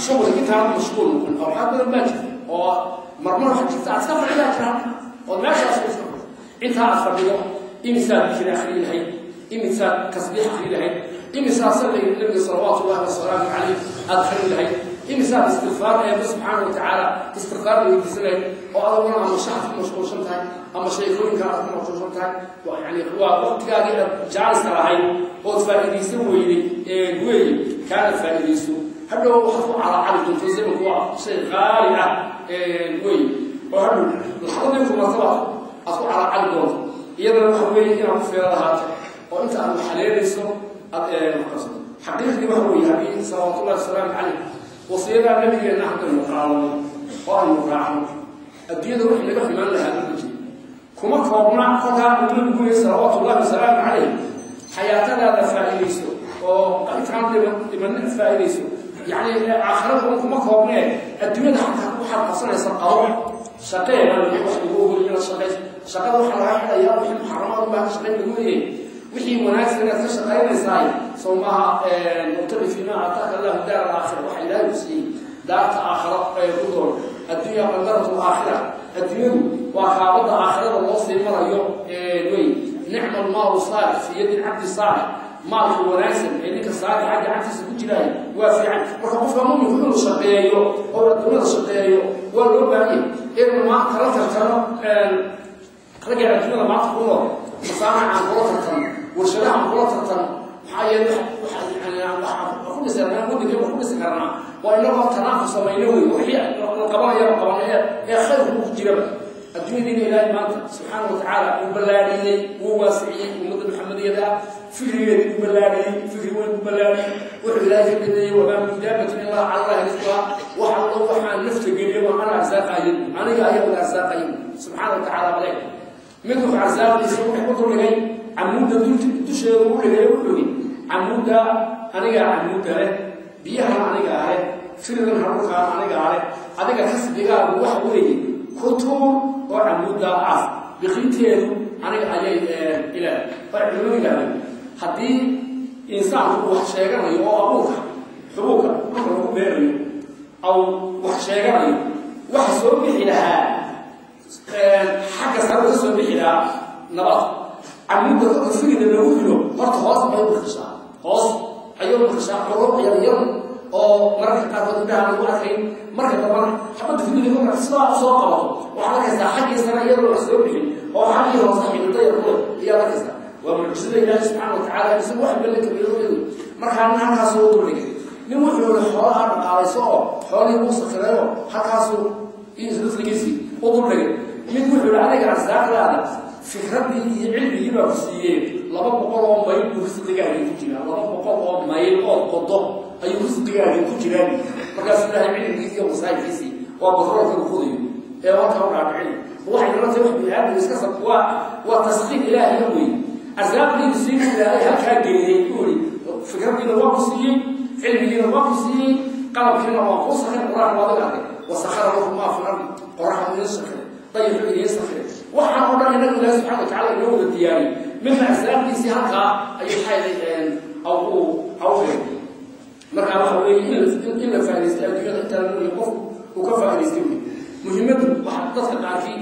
shuqlik, intaanad mashquul noqon. Awqaad badan baa jirta oo marmar waxa jirta aad iska fadhidaa jira ood meeshaas iska fadhido. Intaa aad fadhido imisaad dikri akhri lahayd, imisaad tasbiix akhri lahayd, imisaad salliga nabiga salawaatu ullahi wasalaamu calayh aad akhri lahayd, imisaad istikfaar eebba subxaana wa tacaala istikfaar weydiisan lahayd, oo adaguna ama shaxad ku mashquulsan tahay ama sheekooyinka aad ku mashquulsan tahay. Yani waa waqtigaagii aad jaaliska lahayd ood faa'iidaysan weyday weeye, kaana faa'iidayso. Hadhow waxaad ku calaacali doonto. Zamanku waa shay qaali ah weeye oo hadhow laxdadii ku martaba aad ku calaacali doonto. Iyadana waxa weeye inaad ku feero lahaato oo inta aad waxaleelayso aad wax qabsato. Xaqiiqdii waxa weeye haddii salawaatullahi wasalaamu calayh wasiyadaa nabigeenna haddaynu qaadano oo aynu raacno, adduunyada wixii naga xumaan lahaa ma jiro. Kuma koobna kolkaa uu nabigu yiri salawaatullahi wasalaamu calayh xayaatadaada faa'iidayso oo intaan dhiman faa'iidayso, yacni aakhirada un kuma koobnee adduunyada xataa waxaad qabsanaysa qabo, shaqee baa wax lagu ogol inaad shaqayso. Shaqada waxaa laga xidhayaa wixii muxaramaad baa ka shaqayn lagu leeyahay, wixii wanaagsan inaad ka shaqaynaysaay soo maaha. Wabtaqi fiima aataaka Allahu daar alaakhira, waxa Ilaahay ku siiyey daarta aakhira ee ku doon. Addunya qandaratu alaakhira, adduunyadu waa kaabada aakhirada loo sii marayo wey. Nicma almaalu saalix fi yadi lcabdi saalix, maalka wanaagsan ee ninka saalixa gacantiisa ku jiraay waa fiican. Marka qofka muminku inuu shaqeeyo oo adduunyada shaqeeyo waa loo baahan yahay, inuu maanta la tartamo ragga adduunyada maanta ku nool, masaanac aan kula tartano, warshadaha aan kula tartano. Maxaa yeelay waxaan ku dhisi karnaa waddanka, wax ku dhisi karnaa waa inagoo tanaafus samayno wey, wixii la qabanaya la qabanaya ee khayrku ku jiraba. Adduunyadiina Ilaahay maanta subxaana watacaala uu ballaadhiyey, wuu waasiciyey ummadda Maxamediyada ah, fikrigeedii uu ballaadhiyey, fikri weyn uu ballaadhiyey. Wuxuu Ilaahay ka dhameeyey wamaa min daabatin illaa cala Allahi risquha. Wax allo waxaan nafta geliyo waa ana arsaaqayo, aniga ayaa wada arsaaqayo subxaana watacaala. Bale mid wuxuu arsaaqdiisa u duldhigay camuudda dusheeda u dhigay, wuxuu yidhi camuudda anigaa camuudda leh, biyahana anigaa leh, firidan hadhulkaan anigaa leh, adiga kasbigaagu waxa weeye ku tuur oo camuuddaa af biqinteedu aniga ayay ilaah. Waxay culimadu yidhahdeen haddii insaanku uu wax sheeganayo oo abuurka xubuubka dhulka lagu beerayo aw wax sheeganayo, waxa soo bixi lahaa xagga sare ka soo bixi lahaa nabad. Camuudda kolka firida lagu rido horta hoos bay u biqishaa, hoos ayay u biqishaa xuruub yar yar oo mararka qaarkood indhaha lagu arkayn. Marka dambana xabadda firida kolka sidaa soo qabato waxaad arkaysaa xaggii sare iyadoo wax soo bixin oo xaggii hoose xididda yar ku leh ayaad arkaysaa. Waa mucjisada Ilaahi subxaana watacaala, isagu wax balla kabiiro. Markaa nin halkaasuu u duldhigay, nin wuxuu yihi xoolaha dhaqaalayso oo xoolihii buu sakirayo, halkaasuu risqigiisii u duldhigay. Mid wuxuu yihi adiga arsaaqdaada fikraddii iyo cilmigii baa ku siiyeen, 200 oo mayl buu risqigaagii ku jiraa, 200 oo mayl ood qodo ayuu risqigaagii ku jiraa. Markaasuu Ilaahay cilmigiisi iyo wasaa'ilkiisii waa batroolka uu qodayo ee halkaa u dhaadhicin. Waxay nala tahay wax bini aadmiga iska sab waa taskiir Ilaahina weeye. Arsaaqdiibu siiyey Ilaahay halkaa geeyey, uu yihi fikraddiina waa ku siiyey, cilmigiina waa ku siiyey, qalabkiina waa kuu sakray. Qur-aanka waa adiga arkay, wasakhara lakum maa fi lardi, qoraxda idiin sakray, dayixu idiin sakray, waxaan oo dhan inagu Ilahi subxana watacala inoo wada diyaariyey. Midna arsaaqdiisii halkaa ayuu xayday aw uu hawfeey. Marka waxa weeye in la faa'idaystay adduunyada intaan nool qof uu ka faa'idaystay wey muhiimaddu. Waxa dadka qaarkii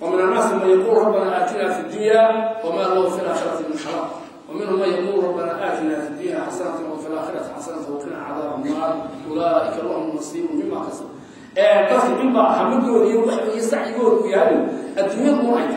ومن الناس من يقول ربنا آتنا في الدنيا وما له في الآخرة من خلاق، ومنهم من يقول ربنا آتنا في الدنيا حسنة وفي الآخرة حسنة وقنا عذاب النار أولئك لهم نصيب مما كسبوا. Dadka inbaa hamadood iyo wax iyo sacyigooda uu yahay adduunyadu un ay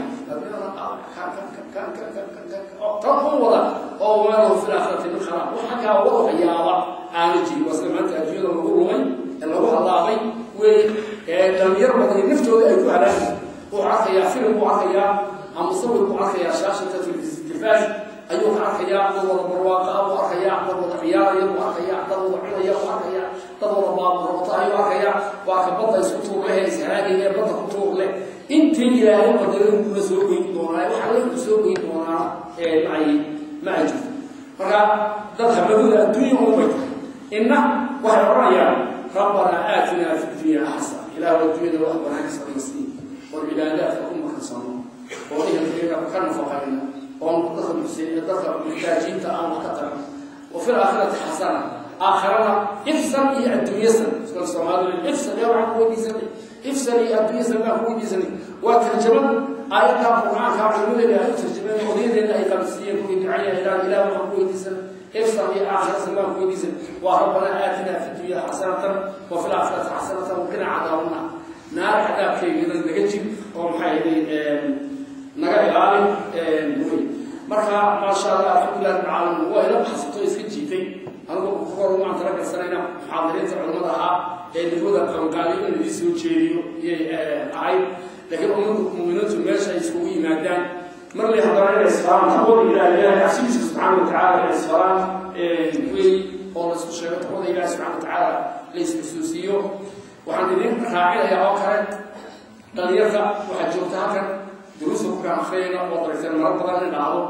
tan un wada oo wamaa lahu fi laakhirati min khalaaq, wax xaggaa wada hayaaba aana jirin. Waa sida maanta adduunyada lagu lumay ee lagu halaaqay wey, ee dhalinyar badan naftooda ay ku halaagayso. Wuxuu arkayaa filim buu arkayaa ama sawir buu arkayaa, shaashata tilfaas ayuu ka arkayaa, dad wada barwaaqa buu arkayaa, dad wada ciyaaraya buu arkayaa, dad wada cunaya buu arkayaa, dad wada baabuur wata ayuu arkayaa. Waa ka badda isku tuur leh, ishalaagaya ee badda ku tuur leh. Intii Ilaahay qadaray kuna soo goyn doonaa, waxa la ku soo goyn doonaa ee ma ay jirto. Marka dad hamadooda adduunya un bay tahay. Inna waxay odhanayaan rabbanaa aatinaa fi dunya xasana, Ilaah adduunyada wax wanaagsan sii, oon cibaadaadka ku makansano, oo ehelkeega ka nafaqayno, oon dadka muxsiniin dadka muxtaajiinta aan wax ka tarno, wa fi laakhirati xasana, aakharana ifsan iyo adduunyasan. Sida Soomaalidu ifsan ee waxaan ku weydiisanay ifsan iyo adduunyasan baan ku weydiisanay. Waa tarjamad aayadda Qur-aanka culimadeena ay u tarjameen, odayadeena ay qabsiiyeen kuwii ducaya ilaah ilaah waxaan ku weydiisanay ifsan iyo aakhirasan baan ku weydiisanay. Waa rabbanaa aatinaa fi dunya xasanatan wa fi laakhirati xasanatan waqina cadaabannar, naar cadaabkeygana naga jib oo maxaa yeelay naga ilaali wey. Marka maasha Allah, alxamdulilah rabbil caalamiin, waa ila baxsato iska jiitay. Anigu kor waan tala galsanayna muxaadiriinta culimada ahaa ee dadwada qabanqaabiy in laidin soo jeediyo iyay ahayd, laakiin ummaddu muuminiintu meesha ay iskugu yimaadaan marlay haddana inay isfaraan taqwada Ilaah, Ilahay cabsidiisa subxaana watacaala inay isfaraan wey, oo la isku sheego taqwada Ilahi subxana watacaala, la isxusuusiyo. Waxaan idin raacinayaa oo kale dhalinyarta waxaad joogta halkan duruusta kukaan akhriyayna oo daragteen marar badan in dhacdo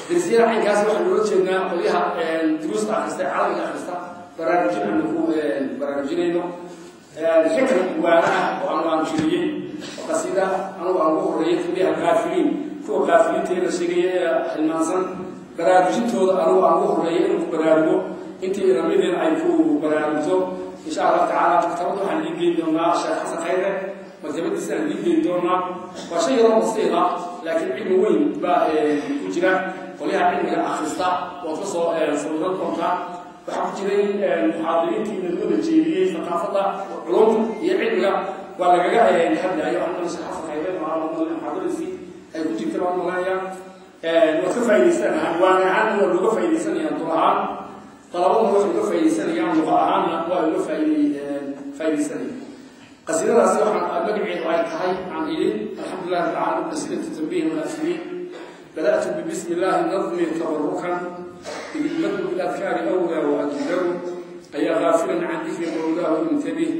darsiyada caynkaas. Waxaan loola jeednaa qolyaha duruusta akhrista, carabiga akhrista, baraarujin aanu ku baraarujinayno xikam waana ah oo anu aan jiriyey oo qasiida anugu aan ugu horreeyay qolyaha kaafiliin, kuwa kaafiliinteeda sheegaya ee xilmaansan baraarujintooda anugu aan ugu horreeyay inuu ku baraarugo, intii ramideena ay ku baraarugto insha Allah tacaala. Maktabadda waxaan idiin geyn doonaa Sheekh Xasan Khayre, maktabadiisa aan idiin geyn doonaa. Waa shay yaroo basiida, laakiin cilmi weyn baa ku jira. Qolyaha cilmiga akhrista waad ka soo sawiran doontaa. Waxaa ku jiray muxaadiriintii nadwada jeediyey thaqaafadda culumta iyo cilmiga waa lagaga hadlayo. Waxaan Sheekh Xasan Khayre muxaadaradiisii ay ku jirta baan malanaya. Waad ka faa'idaysanahaan, waana ahaan waa looga faa'iidaysanayaan, dul ahaan dalabaduna waxay uga faa'iidaysanayaan, luqa ahaanna waa uga faa'iidaysanayaan. Qasiidadaasi waxaan magaceedu ay tahay aan idin alxamdulilah rabbil caalamiin qasiidatu tanbiih walaasiriin. Bada'tu bibismi illaahi nadmi tabarukan idilmadu biladkaari awlaa waajdaru ayaa gaafilan can dikri mawlaahu intabih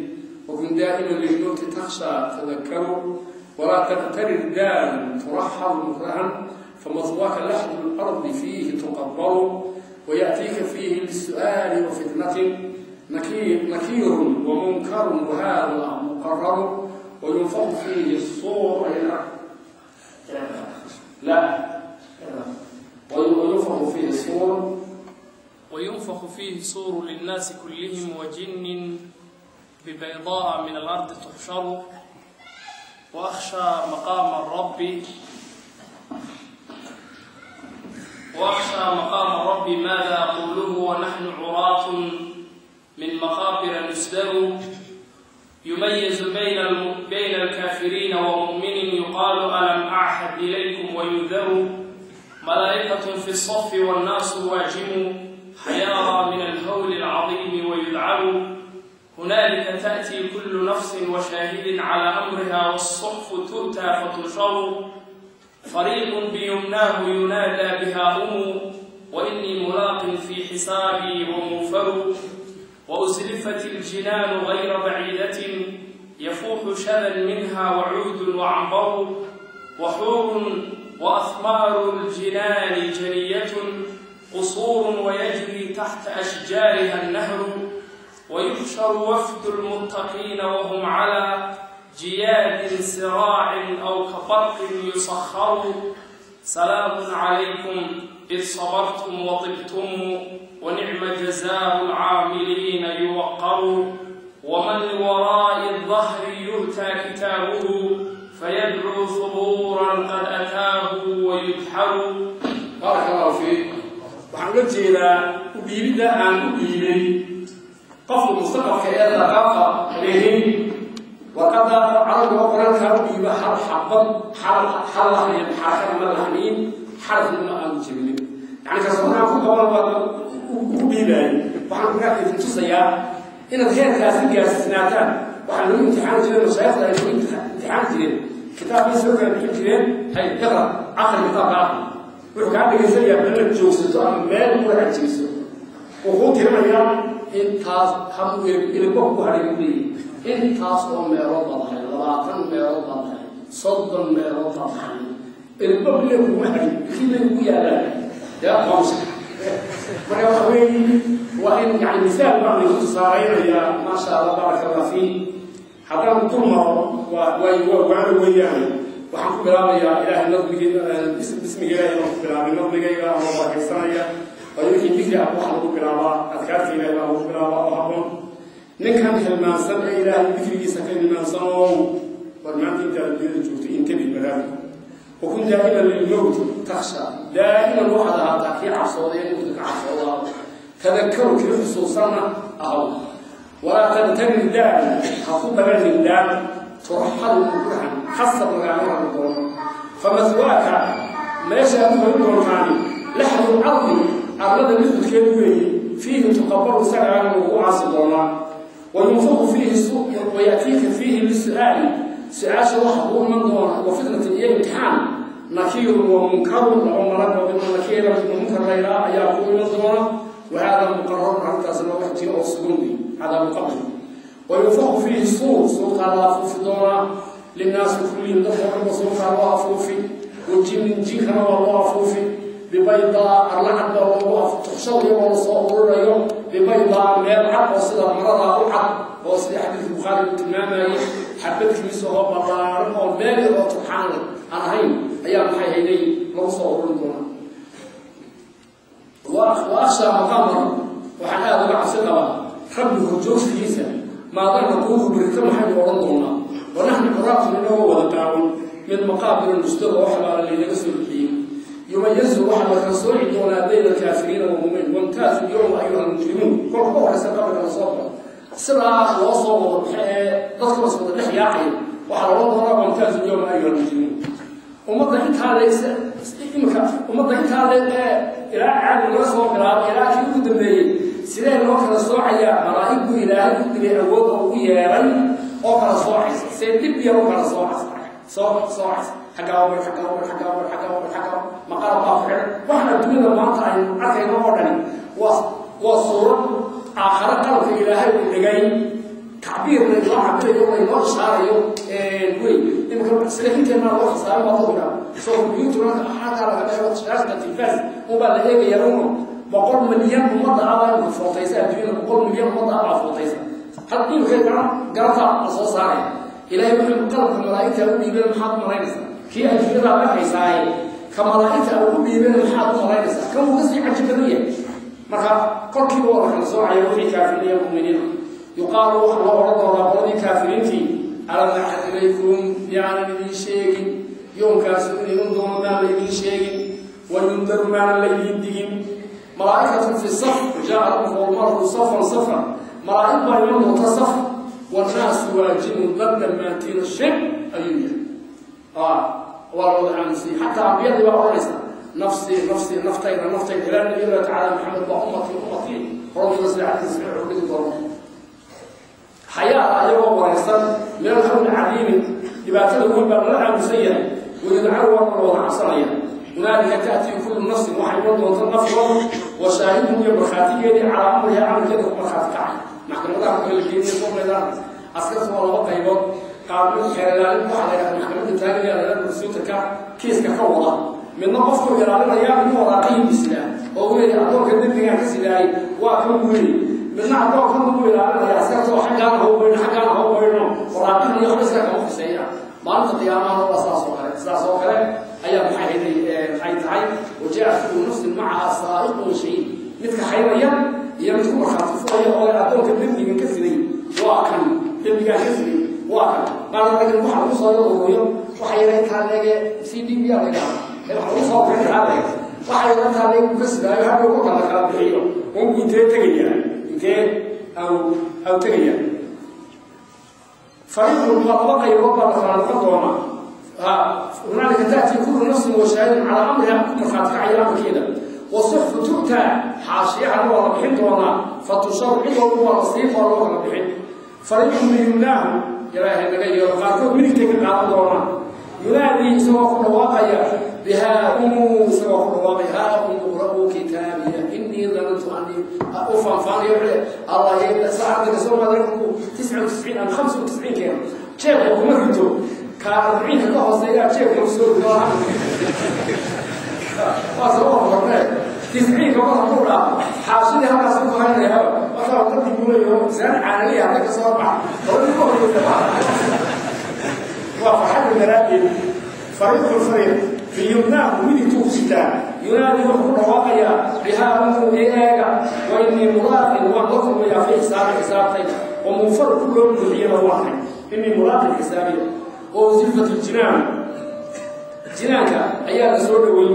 wakun daa'iman lilmowti takhshaa tadakaru walaa taqtarir daaran turaxalu mukrahan famaswaaka laxdu lardi fiihi tuqabalu ويأتيك فيه للسؤال وفتنة نكير ومنكر وهذا مقرر وينفخ فيه الصور لا وينفخ فيه الصور وينفخ فيه الصور للناس كلهم وجن ببيضاء من الأرض تحشر وأخشى مقام الرب وأخشى مقام الرب ماذا أقوله ونحن عراة من مقابر نسدر يميز بين الكافرين ومؤمن يقال ألم أعهد إليكم وينذر ملائكة في الصف والناس واجم حيارى من الهول العظيم ويذعر هنالك تأتي كل نفس وشاهد على أمرها والصحف تؤتى فتنشر فريق بيمناه ينادى بها أم وإني ملاق في حسابي وموفر وأزلفت الجنان غير بعيدة يفوح شذا منها وعود وعنبر وحور وأثمار الجنان جنية قصور ويجري تحت أشجارها النهر ويحشر وفد المتقين وهم على جياد سراع أو كبرق يسخر سلام عليكم إذ صبرتم وطبتم ونعم جزاء العاملين يوقر ومن وراء الظهر يؤتى كتابه فيدعو ثبورا قد أتاه ويدحر. بارك الله فيك. waxaan uga jeedaa u dhiibidda aan u dhiibay qofka mustaqbalka ee dhaqaaqa lehin warqadda carabiga oo qoraalkaa u dhiiba hal xabad hal lahniin xaraka ma lahniin xarafna ma aanu jebinin yani kalsoonaan ku qaban baa ugu dhiibaayay. Waxaan markaa idin tusayaa inaad heerkaasi gaarsiisnaataan. Waxaa lagu imtixaani jireen mashaayikda ay lagu imtixaani jireen kitaabkay soo kala bixin jireen hay iqra aqri kitaabka aqri wuxuu kaa dhegaysanayaa meel joogsato ama meel ku rajayso wuxuu tirinayaa intaas hamu ilmo ku haray buu leeyahay intaas oo meelood baad haray 20 meelood baad haray 30 meelood baad haray ilmo bile kuma harin kii ugu yaalaa yaa qoomsa. Marka waxa weeye waa in yani misaal baan lagu tusaaraynayaa. Maasha allah baaraka allah fiik. Haddaan dul maro waa waana weeyaan waxaan ku bilaabayaa ilaahay nadmiga bismiga ilaahay baan ku bilaabay nadmigayga ama barakaysanaya waayo wixii dikri ah waxaa lagu bilaabaa adkaarta ilaahay baa lagu bilaabaa oo habboon. Ninkan hilmaansan ee ilaahay dikrigiisa ka hilmaansan oo war maanta intaad adduunyada joogto intabi baraabi wakun daa'iman lilmowt takhsha daa'iman waxaad ahaataa kii cabsooday ee mowtka ka cabsoodaa tadakaru kii xusuusanna ahaw walaa tabtari daaran ha ku daganin daar turaxalu mukrahan khasab lagaaga rari doono famaswaaka meesha aad ku doontaani laxdu ardi arlada midudkeedu weeye fiihi tuqabalu isagaana lagu caasi doonaa wayunfaku fiihi wayatiika fiihi lisu'aali su-aasha waxa kuu iman doona wa fitnatin iyo imtixaan nakiirun wa munkarun laba malag oo midna nakiira midna munkar layraa ayaa kuu iman doona wahada muqararun arrintaasna wax jira oo sugan wey cadaabu qabri وينفخ فيه الصور صورta la afuufi doonaa linnaasi kullihim dadka o dhanba suurtaa loo afuufi wajinin jinkana waa loo afuufi bibaydaa arla cad baa loogu tuxshada iyagoo lasoo ururayo bibaydaa meel cad oo sida maradaa u cad oo sida xadiidka bukhaari uu tilmaamayay xabadkiisa oo ballaaran oo meel yar oo turxaan leh aan ahayn ayaa maxay hayday lagu soo ururin doonaa. Wa akhshaa maqaama waxaan aada uga cabsi qabaa rabbi horjoogsigiisa maadaama kuuhu birita maxaynu odhan doonaa wanaxnu curaatun inagoo wada qaawan min maqaabira nusdada oo xabaala laynaga soo bixiyey yumayazu waxaa la kala sooci doonaa bayna alkaafiriina walmu'miniin wamtaazu lyawma ayuha almujrimuun kolka ka horeysa qabriga la soo galo sidaa loo soo wada baxe ee dadka was wada dhex yaacaya waxaa loo doonaa wamtaazu lyawma ayuha almujrimuun. Ummadda intaa leys imika ummadda intaa le ee ilaa caadi laga soo bilaabo ilaa kii ugu dambeeyey sidee loo kala soocayaa malaa'ig buu ilaahay u dilay awood oo u yeelay oo kala soocaysa see dhib yar u kala soocaysa soocaysa xaggaa way xaggaa way xaggaa way xaggaa way xaggaa maqalab baa ku xidhan waxna adduunyada maanta aynu arkayno oo dhani waa suurad aakhare qalabka ilaahay uu dhigay tacbiir laynoo cabirayo laynoo ishaarayo wey imika silaxinteena loo khasaarin baa loo yidhaha soo computer xataa laga eego shaashka tilfaas unbaa la eegaya uno 100 milyan ummadda abaa imika footaysa adduunyada 100 milyan ummadda abaa footaysa had imika garanta la soo saaraya ilaahay wuxuu qalabka malaa'igta u dhiibeen maxaad u malaynaysaa kii adduunyada arkaysaaye ka malaa'igta ugu dhiibeen maxaad u malaynaysaa kan wuu kasii caji badan yahay marka kolkiiba waa la kala soocaya wixii kaafiriin iyo mu'miniin yuqaalu waxa loo odhan doonaa qoladii kaafiriintii alam axad ilaykum miyaanan idiin sheegin yoomkaasu in iman doono maan la idiin sheegin wayundaru maanan la idiin digin malaa'ikatun fi saf jaa rabbuka walmalaku safan safan malaa'ig baa iman doonta saf wannaasu waajibun dad dhammaantiina shib ayuu yahay waa la wada aamusiyey xataa ambiyadii baa odhanaysa nafsii nafsii naftayda naftayda ilaa nabiyullahi tacaala maxamed baa ummatii ummatii horankiisa sida xadiis saxiix u dhigi doono xayaada ayagoo waraysan min alhawli cadiimi dhibaatada weyn baa lala aamusan yahay wayudcaru waa la wada cabsanaya hunaalika ta'tii kullu nafsin waxay iman doonta naf walba wa shaahidun iyo markhaatigeedii calaa amriha amarkeeda ku markhaati kacay maxkamadaha marka la geenaya soo maydaan askarta waa laba qaybood qaar mid xeer ilaalin waxaa la yidhahda maxkamadda taagaya la yidhahda prosecutorka kiiska ka wada midna qofku ilaalinaya midna waraaqihiisa oo uu leeyahay addoonka dembigaan ka sidaayay waa kan buu leeyahay midna addoonkan buu ilaalinaya askarta oo xaggaan ha u weydho xaggaan ha u weydho waraaqihi iyo waxba isaga kama khuseeya maalinta qiyaamahana waa saas oo kale sidaas oo kale ayaa maxay maxay tahay wajaa kullu nafsin macaha saa'iqun shahiid midka xaynaya iyo mid ku markhaati furaya oo addoonka dembigan ka siday waa kan dembigaan ka siday waa kan maana laakiin waxa lagu soo ururiyo waxa yara intaa leege c d b la yidhaha waxa lagu soo ururin karaa leege waxa yara intaa leege uu ka sidaayo hadhow kolka la kala bixiyo unku intee tegaya intee aw tegaya fariiqun waa laba qaybood baa la kala noqon doonaa hunaalika ta'tii kullu nafsin wa shaahidun calaa amriha ku markhaati kacaya amarkeeda wasuxfu tu'taa xaashiyahana waa la bixin doonaa fatusharu cid walba waa la siin waa loo kala bixin fariiqun biyumnaahu ilaahay naga yeelo qaarkood midigtay ka qaadan doonaa yunaadii isagoo ku dhawaaqaya bihaa umuu isagoo ku dhawaaqaya haa umu iqra'uu kitaabiya innii danantu annii u faanfaanayo wuxuu allah saacadda kasoo maadarku 99 ama 95 keeno jeebka kuma rito ka 40 ka hooseeya jeebka ku soo rido waa soo hormarnay 90 ka mar hadduu dhaafo xaashidii halkaas ku haynaya markaa uu ka dhiguulayo saan caanaliya hadda ka soo baxa labadii ka horreysa waa farxadda daraaddeed fariiqun fariiq biyumnaahu midigtuu ku sitaa yunaadii wuxuu ku dhawaaqayaa bihaa umuu ii eega wa innii mulaaqin waan la kulmayaa fii xisaabi xisaabtayda oo munfar ku loo buuxiyana waa kay innii mulaaqin xisaabiya oo silfat ljinaan jinaanka ayaa la soo dhaweyn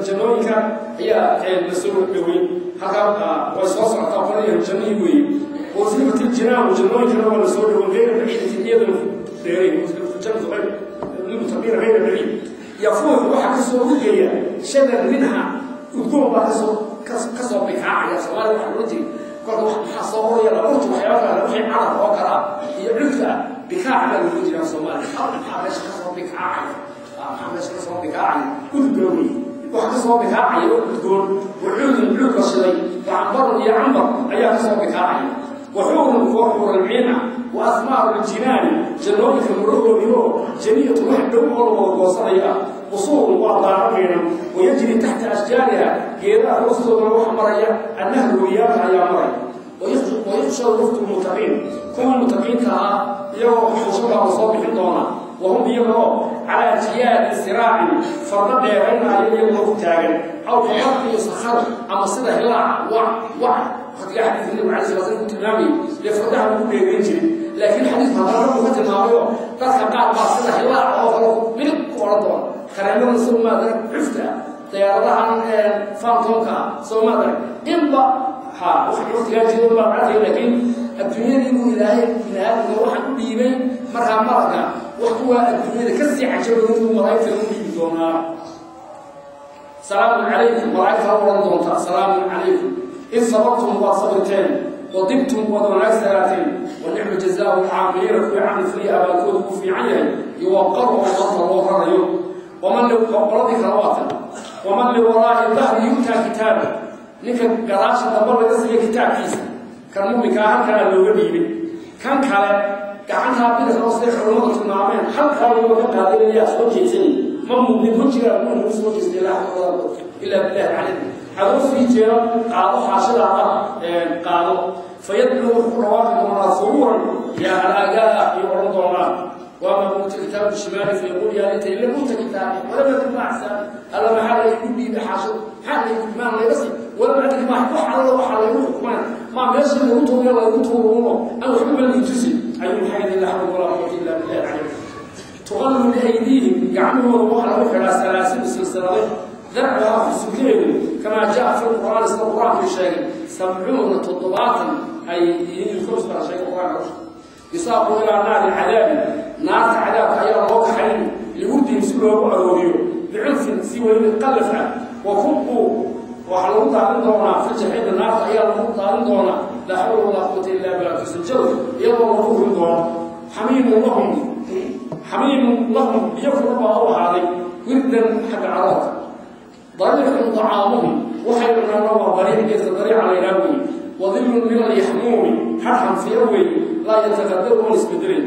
jannooyinka ayaa la soo dhaweyn halkaa way soo socotaa qolaya jannihii weeye oo silfat ljinaanu jannooyinkana waa la soo dhaweyn gayra baciidatin iyadana dheerayn jannatu hayr lilmutaqiina gayra baciid yafuuxu waxaa kasoo udgaya shadan minha udgoon baa kasoo bikaacaya soomaalida waxaa loola jiray kolka maxaa soo uraya la urta waxyaaba kale wixii carab oo kale ah iyo cudka ah bikaac baa loola jiraa soomaaliya hal maxaa meesha kasoo bikaacaya maxaa meesha kasoo bikaacaya udgoon wey waxa kasoo bikaacaya oo udgoon wacuudun cuud la shiday wa cambarun iyo cambar ayaa kasoo bikaacaya waxuurun kuwa xuural ciin ah wa asmaaru ljinaani jannooyinka murahoodii oo janiyatu wax dhow oo la wada goosanaya ah qusuurun waa daaro miidhan wayajri taxta ashjaariha geedaha hoostoodana waxa maraya annahru weyaalka ayaa maraya wayakhsha wafdu lmutaqiin kuwii mutaqiinta ahaa iyagoo xushubaa la soo bixin doonaa wahum iyagoo calaa jiyaadi siraacin fardo dheeraynaayo iyagoo ku taagan aw kabarqi yusakhar ama sida hilaaca wac wac waqtigaa xadiidka nabiga calayhi salatu wasallam ku tilmaamayay dee fardaha lagu dheerayn jiray laakiin xadiidku haddana wuxuu ka tilmaamayo dadka qaar baa sida hilaaca oo kale midig ku odhan doona kareemada soo maadarag cufta ah diyaaradahan fantomka ah soo maadarag inba ha waqtigaa jiro baa lacagtay laakiin adduunyadii buu ilaahay bini aadamka waxaan u dhiibay markaa malaga wax kuwaa adduunyada ka sii cajabo intuu malaa'igta u dhiibi doonaa salaamun calaykum malaa'igta la odhan doontaa salaamun calaykum in sabartum waad sabirteen وطبتم وضناساتين ونعم جزاء العاملين في عمل في أباكوذ في عينه يوقروا الله الله ومن لقرضك رواتا ومن لوراء الظهر يؤتى كتابه ninka gadaasha dambe laga siiyo kitaabkiisa kan muminka halkaa looga dhiibay kan kale gacantaa bidixda oo siday culimmadu tilmaameen halkaa looga qaadanayaa soo jeesanay ma mudnin wejigaa buu nagu soo jeestay ilaa ilaa billahi calayh adoo sii jeedo qaado xaashidaada qaado fayadcu wuxuu ku dhawaaqi doonaa suruuran yaa halaagaa iyo odhan doonaa وما أوتي كتاب الشمال فيقول يا ليتني لم أوت كتابي ولم أدر ما حسابي ألا ما حد يقول لي بحاشد حد يقول ما لا يبسي ولا عندك ما وحال الله وحال يروح ما ما ماشي يروح ولا يروح أنا حكم اللي يجزي أي حاجة لا حول ولا قوة إلا بالله العلي تغل بأيديهم يعملوا وحال روح على سلاسل السلسلة ذرعها في السكين كما جاء في القرآن القرآن في شيء 70 تطباطا أي يخرج على شيء القرآن يساق إلى نار العذاب نار العذاب أي الله حين ليودي مسلوه أروريو بعنف سوى القلفة وكبوا وحلوطا عندنا في الجحيم النار أي الله عندنا لا حول ولا قوة إلا بالله تسجل يلا الله حميم لهم حميم لهم بيكفر الله عليه وردا حق عراك ضريح طعامهم وخير من الله ضريح ليس ضريح على يناوي وظل من اليحموم حرحا في أوي لا يتقدر ونسبدرين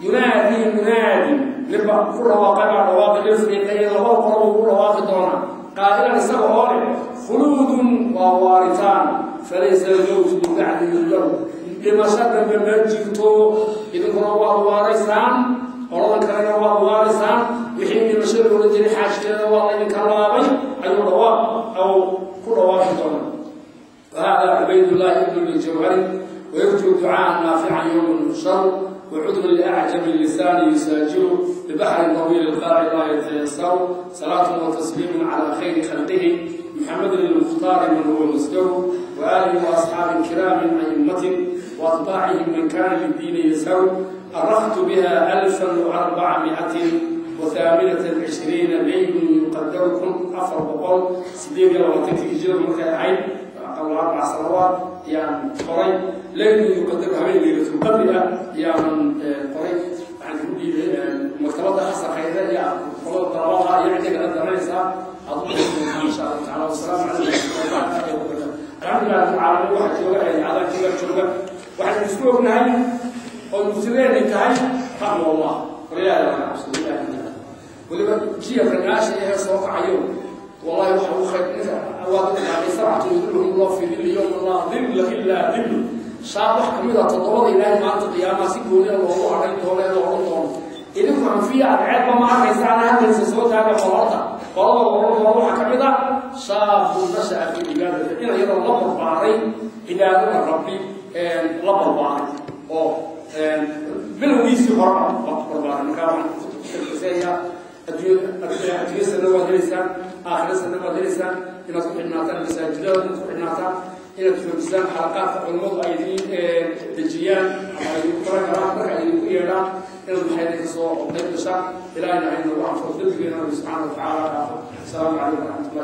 ينادي منادي لبا كل واقع رواق للفريقين لبا قرب رواق دونا قائلا السبع خلود ووارثان فليس الموت من بعد يذر لما شر من جئتو إذا كنا وارثان ورضا كان وارثان يحيي من شر ولجري حاشتنا والله إن كان رابي أي رواق أو كل رواق دونا. وهذا عبيد الله بن الجوهري ويرجو دعاء نافعا يوم النشر وعذر لأعجم اللسان يساجر ببحر طويل القاع لا يتيسر صلاة وتسليم على خير خلقه محمد المختار من هو المصدر وآله وأصحاب كرام أئمة وأتباعهم من كان للدين يسر أرخت بها 1428 ليل يقدركم أفر بقول سيدي الله تجير مركز قبل 4 سنوات يعني قري ليل يقدر همين ليلة القدر يعني قري عن مكتبة حسن خيرية يعني طلبها يعني كذا درسها أظن إن شاء الله تعالى والسلام عليكم ورحمة الله وبركاته. الحمد لله رب العالمين واحد جوجا يعني على جوجا جوجا واحد مسلوب نهاي أو مسلمين نهاي رحمه الله ولله الحمد لله ولما جي الرناش هي سوق عيون والله وحو خير أواد يعني 7 يذلهم الله في ظل يوم الله ظل إلا ظل شاب كمية تطور إلى ما القيامة سيكون الله عليه دولة الله إذا كان في عيب ما عرفنا هذا السوق هذا غلطة والله والله كمية شاب نشأ في عبادة إن يرى الله باري عبادة ربي الله باري أو بالويس هرب باري كان أدوية سنة ودرسة آخر سنة ودرسة إن صحناتا مساجد صحناتا إن تفرزان حلقات علماء أيدي دجيان أو يقرأ إلى إن الحديث صور قيد إلى أن الله سبحانه وتعالى. السلام عليكم ورحمة الله.